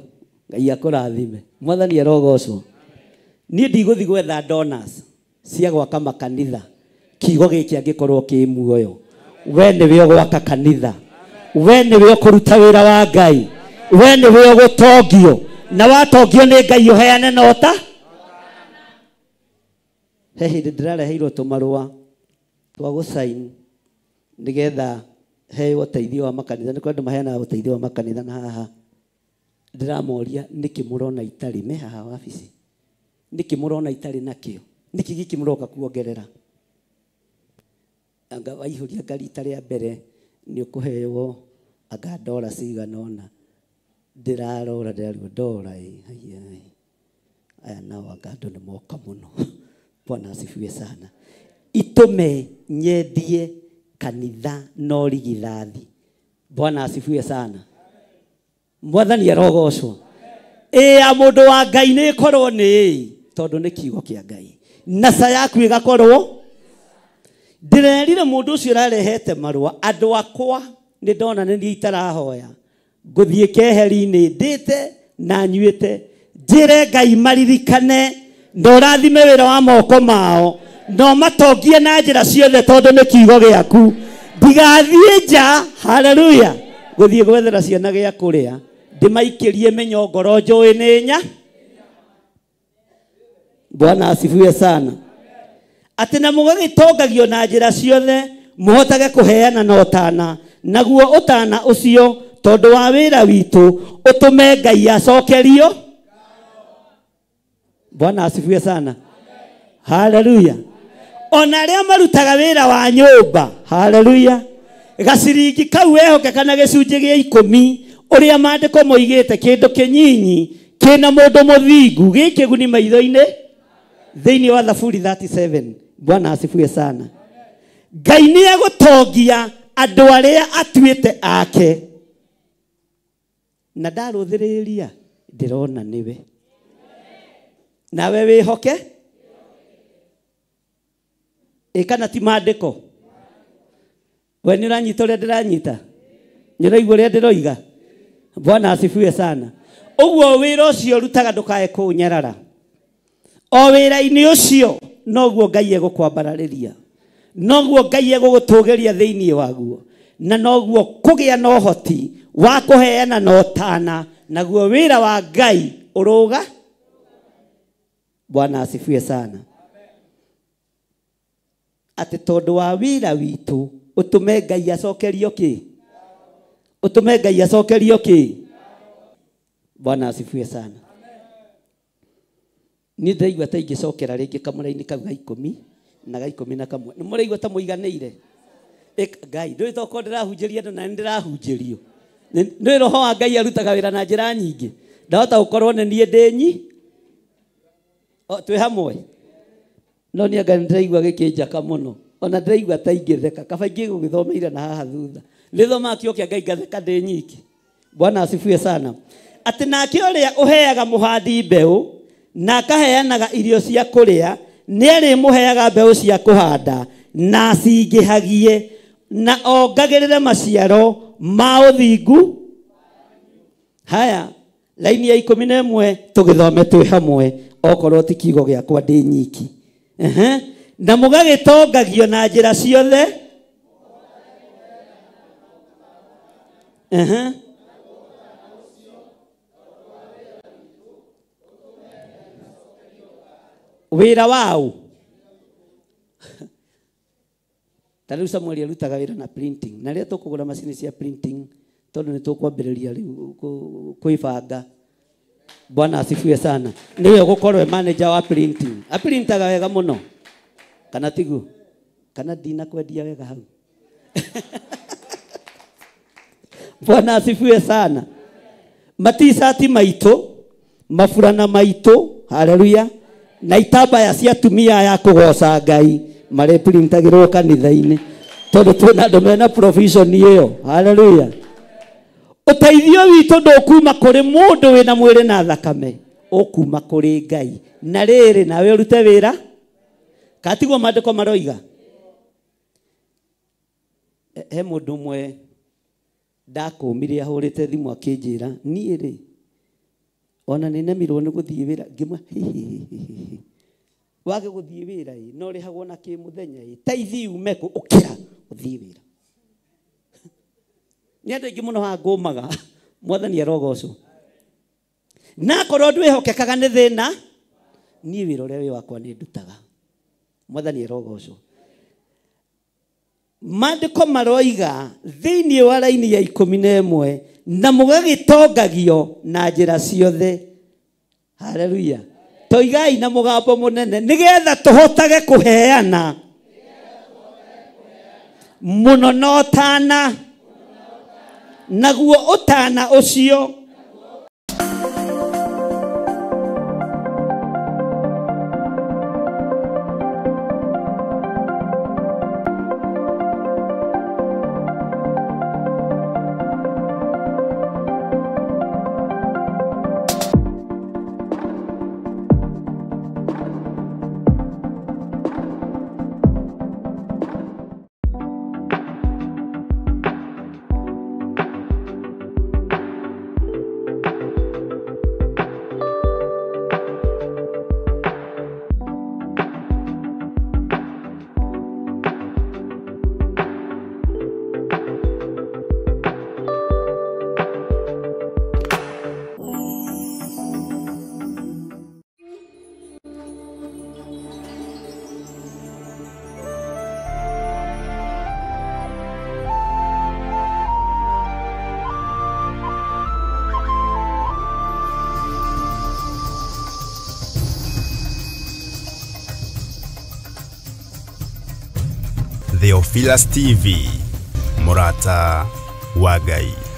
Ngai akũrathime. Mwathani arogocwo. Niĩ ndigũthiĩ gwetha donors cia gwaka makanitha. Kiugo gĩkĩ angĩkorwo kĩ muoyo, we nĩwe ũgwaka kanitha, we nĩwe ũkũruta wĩra wa Ngai, we nĩwe ũgũtongio, na watongio nĩ Ngai ũheane na ũta. He hĩndĩ ndĩrareheirwo tũmarũa twa gũcain nĩgetha heo ũteithio wa makanitha. Nĩ kũrĩ andũ maheanaga ũteithio wa makanitha na haha ndĩramoria nĩkĩ mũrona itarĩ me haha wabici, nĩkĩ mũrona itarĩ nakĩo, nĩkĩ gĩkĩ mũroka kuongerera. Anga waihũria anga rita rĩa mbere nĩ ũkũheo anga ndora cigana ũna. Ndĩrarora ndĩrarigwo ndora ĩ, haiya, aya nao anga andũ nĩ moka mũno. Bwana asifiwe sana. Itũme nyendie kanitha no rigithathi. Bwana asifiwe sana. Mwathani arogocwo. Ĩ ya mũndũ wa Ngai nĩ ĩkorwo nĩ ĩ, tondũ nĩ kiugo kĩa Ngai. Na ca yaku ĩgakorwo. Ndĩrerire mũndũ ũcio ũrarehete marũa, andũ akwa nĩ ndona nĩ niĩ itarahoya, ngũthiĩ keheri-inĩ ndĩte na nyuĩte, njĩre Ngai maririkane na ũrathime wĩra wa moko mao, na ũmatongie na njĩra ciothe tondũ nĩ kiugo gĩaku. Ndigathiĩ nja, haleluya, gũthiĩ gwethera ciana gĩa kũrĩa, ndĩmaikĩrie mĩnyongoro njũĩ nĩ nya. Bwana asifiwe sana. Atĩ na mũgagĩtongagio na njĩra ciothe, mũhotage kũheana na ũtana, naguo ũtana ũcio tondũ wa wĩra witũ ũtũme Ngai acokerio. Bwana asifiwe sana. Haleluya. Ona arĩa marutaga wĩra wa nyũmba, haleluya, gaciringi kau wehoke kana gĩcunjĩ gĩa 10 ũrĩa maandĩko moigĩte, kĩndũ kĩnyinyi kĩna mũndũ mũthingu gĩkĩguni maitho-inĩ, thĩinĩ wa Thaburi 37. Bwana asifiwe sana. Ngai nĩ egũtongia andũ arĩa atuĩte ake. Na ndarũthĩrĩria ndĩrona nĩwe. Nawe wĩhoke ĩ kana ti maandĩko? We nĩ ũranyita ũrĩa ndĩranyita? Nĩ ũraigua ũrĩa ndĩroiga? Bwana asifiwe sana. Ũguo wĩra ũcio ũrutaga ndũkae kũũnyarara. O wĩra-inĩ ũcio noguo Ngai egũkwambararĩria, noguo Ngai egũgũtũgĩria thĩinĩ waguo, na noguo kũgĩa na ũhoti wa kũheana na ũtana, naguo wĩra wa Ngai ũrũga. Bwana asifiwe sana. Atĩ tondũ wa wĩra witũ ũtũme Ngai acokerio kĩ? Ũtũme Ngai acokerio kĩ? Bwana asifiwe sana. Niĩ ndĩraigua ta ingĩcokera rĩngĩ kamũraini kau ga 10 na ga 11. Nĩ mũraigua ta mũiganĩire? Ngai, ndũĩ tokorwo ndĩrahunjĩria andũ na nĩ ndĩrahunjĩrio. Nĩ roho wa Ngai arutaga wĩra na njĩra nyingĩ. Ndahota gũkorwo nĩ niĩ ndĩ nyi. Twĩ hamwe. No niĩ anga nĩndĩraigua gĩkĩnjaka mũno. Ona ndĩraigua ta ingĩtheka. Kaba ingĩgũgĩthomeire na haha thutha. Nĩthomaga kiugo kĩa Ngai ngatheka ndĩ nyiki. Bwana asifiwe sana. Atĩ nake ũrĩa ũheaga mũhandi mbeũ na akaheanaga irio cia kũrĩa, nĩarĩmũheaga mbeũ cia kũhanda na acingĩhagie na ongagĩrĩre maciaro ma ũthingu. Haya, laini ya 11 tũgĩthome twĩ hamwe, okorwo ti kiugo gĩakwa ndĩ nyiki. Na mũgagĩtongagio na njĩra ciothe. Wĩra wao. Ta rĩu Samuel arutaga wĩra na printing. Na rĩrĩa tũkũgũra macini cia printing, tondũ nĩ tũkwambĩrĩria rĩu kwĩbanga. Bwana asifiwe sana. Nĩwe ũgũkorwo manager wa printing. Aprintaga wega mũno. Kana tiguo? Kana ndinakwendia wega hau. Bwana asifiwe sana. Matisati maitũ, maburana maitũ, haleluya, na itambaya cia atumia ya kũgoca Ngai marĩprintagĩrwo kanitha-inĩ tondũ twĩna andũ mena provision ĩyo. Haleluya. Ũteithio witũ ndũkuma kũrĩ mũndũ wĩna mwĩrĩ na thakame, ũkuma kũrĩ Ngai. Na rĩrĩ nawe ũrute wĩra katiguo maandĩko maroiga. He mũndũ ũmwe ndakũmire ahũrĩte thimũ akĩnjĩra niĩ rĩ ona nĩ nemirwo nĩ gũthiĩ wĩra. Ngĩmwe wage gũthiĩ wĩra ĩ no rĩhagwo na kĩmũthenya ĩ taithi ume kũ ũkĩra ũthiĩ wĩra. Nĩ andũ aingĩ mũno hangũmaga. Mwathani arogocwo. Na akorwo ndwĩhokekaga nĩ thĩna, niĩ wĩra ũrĩa wĩ wakwa nĩ ndutaga. Mwathani arogocwo. Maandĩko maroiga thĩinĩ wa raini ya 11 na mũgagĩtongagio na njĩra ciothe. Haleluya. Toigai na mũgambo mũnene nĩgetha tũhotage kũheana mũno na ũtana, naguo ũtana ũcio. Theophilus TV, Murata wa Ngai.